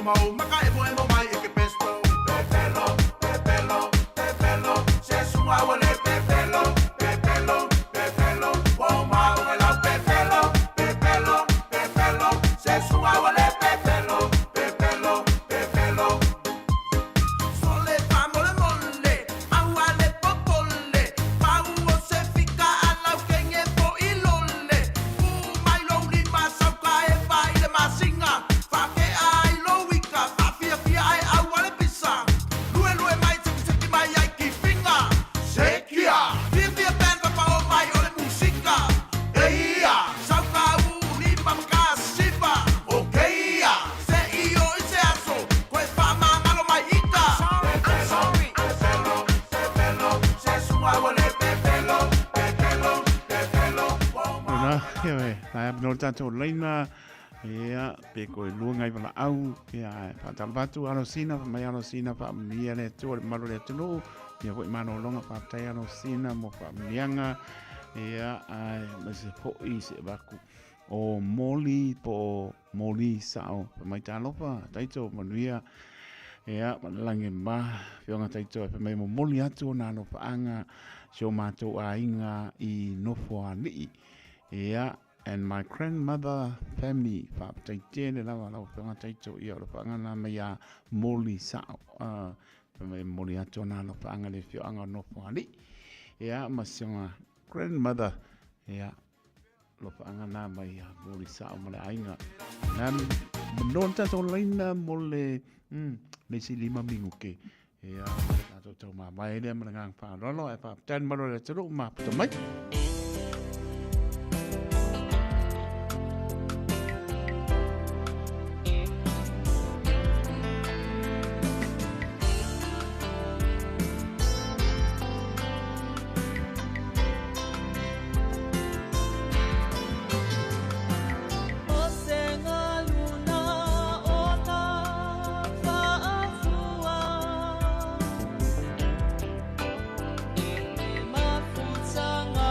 mau maka e mo e mo mai e ke pesto. Pepelo, pepelo, pepelo, se sunga wale pepelo, pepelo, pepelo, o mau e lau pepelo, pepelo, pepelo, se sunga wale pepelo, pepelo, pepelo. Sole fa mole mole, au ale popole, pau o se fika ala kenge po ilole. U mai lo lima sauka e fa ile masinga, fa ke ai lo wika, fa fia fia ai au ale pisa. Lue lue mai seki seki mai ai ki finga. Sekia. Fia fia band fa pa o mai ole musika. Eia. Sauka u lima maka siva. Okeia. Se io i se aso, koe fa mangalo mai ika. I'm sorry. Pepelo, pepelo, se sunga wale pepelo, pepelo, pepelo. Ona, ia e, la e no tātou leina, ia, pe koe lua ngai wala au, ia, e whātalo atu alo sina, mai alo sina, whaamunia le atua, le malu le atunuu, ia foi mano longa whaatai alo sina, mo whaamunianga, ia, ai, ma se fo'i se waku. O moli po moli sao, pa mai tālopa, taito manuia, ia, ma lange ma, whionga taito, e pa mai mo moli atu o nā lopa anga, si o mātou a inga i nofo a li'i. Ia, and my grandmother family, whaapatai tele lawa lau whionga taito, ia o lopa anga nā mai a moli sao, pa mai moli atu o nā lopa anga le whionga o nofo a li'i. Ia, ma si o grandmother, ia, lopa anga nā mai a moli sao ma le ainga. Nā, no tātou laina mo le, le si lima mingu ke. Ia, tātou tau mā mai lea ma le ngang whārolo, e whāpatani maro le turu, mā puta mai. O se galuna o ta whaafua E mafutanga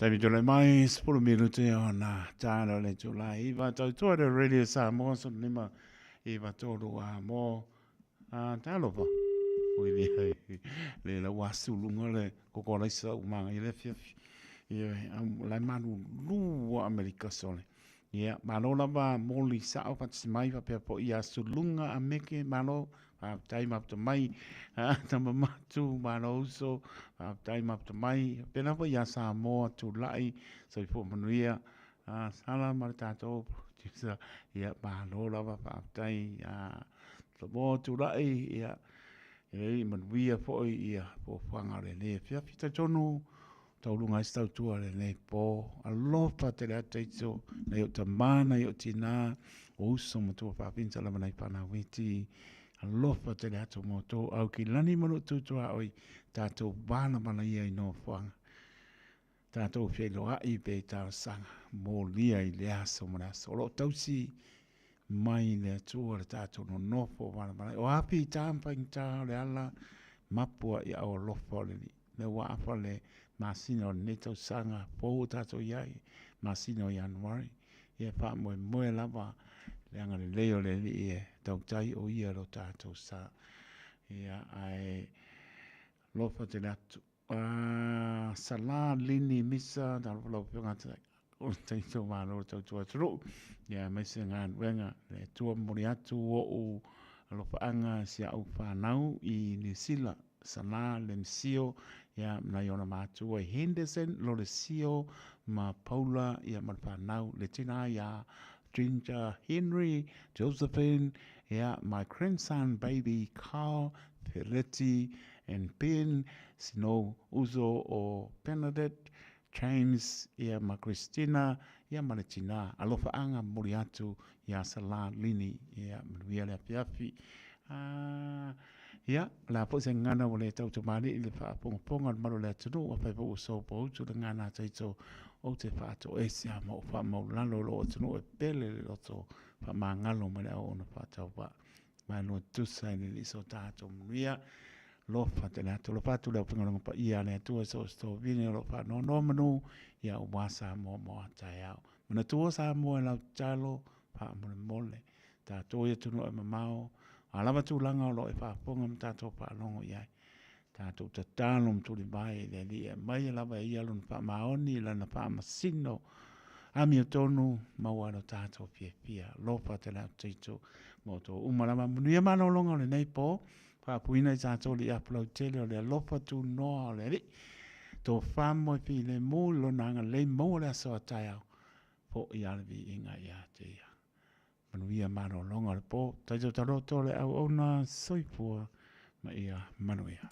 Taimi tulai mai, 10 minute ona tāna le tulai. Iwa tautua le Radio Samoa, so lima iwa tolu a mō. A talofa. Oi le le la wasu lunga le koko laisa u manga i le fiafi. Ia lai malu lu Amerika sole. Ia, malo lava moli sa'o faatasi mai faapea foi ia Suluga Ameke, malo faafetai mafuta mai, tama matu, malo uso, faafetai mafuta mai, faapena foi ia Samoa Tulai, soifua manuia, Sala ma le tatou producer, ia malo lava faafetai ia Samoa Tulai, ia e manuia foi ia fuafuaga o lenei afiafi. Talitonu Tauluga ai se tautua i lenei po. Alofa tele atu Taito, nai ou tama, nai ou tina, o uso ma tua faafinta lava nai fanau iti. Alofa tele atu mo tou au ki lani ma lou tutuaoi, tatou valavala ia i nofoaga. Tatou feiloai pea i talosaga, molia i le aso ma le aso. O lo o tausi mai le Atua le tatou nonofo valavala ai. O a fita ma faigata o le ala, mapu ai au alofa o le Alii. Lea ua afa le masina o lenei tausaga fou o tatou i ai, masina o Ianuari. Ia e faamoemoe lava le agalelei o le Alii e tautai o ia lo tatou sa. Ia ae alofa tele atu. Sala Lini Misa, talofa lau Afioga o le taito malo o tautua atunuu. Ia aemaise galuega le Atua momoli atu o'u alofaaga si a'u fanau i Niu Sila, Sala Lemsio, ia ma nai ona matua i Henderson, Lolesio ma Paula, ia ma le fanau le tina ia Ginger Henry, Josephine, ia my grandson baby Carl Ferretti and Ben, sino uso o Benedict, James ia ma Christina ia ma le tina alofaaga momoli atu ia Sala Lini ia manuia le afiafi. A ia o le a foi se gagana ua le tautumalii i le faafogafoga a le malu o le atunuu afai foi ua sopoutu le gagana a Taito ou te faatoese a ma ou faamaulalo i lou atunuu e pele le loto faamagalo mai le auauna faatauvaa. Malo tusa i le Alii so tatou manuia. Alofa tele atu, alofa atu le aufaigaluega paia a le Atua i so o se tovine o lo o faanonomanu ia aua Samoa mo a taeao. Manatua Samoa i lau tatalo, faamolemole. Tatou i atunuu e mamao, a lava tulaga o lo o e faafofoga ma tatou faalogo i ai. Tatou tatalo ma tulivae i le Alii e aumaia lava e ia lona faamaoni i lana faamasino amiotonu maua ai lo tatou fiafia. Alofa tele atu Taito ma outou uma lava. Manuia malologa o lenei po. Faapuina i tatou le iapu lautele o le alofa tunoa o le Alii. Tofa moe filemu i lona agalelei maua le aso a taeao. Foi a le viiga ia te ia. Manuia malologa o le po. Taito Taloto le auauna soifua ma ia manuia.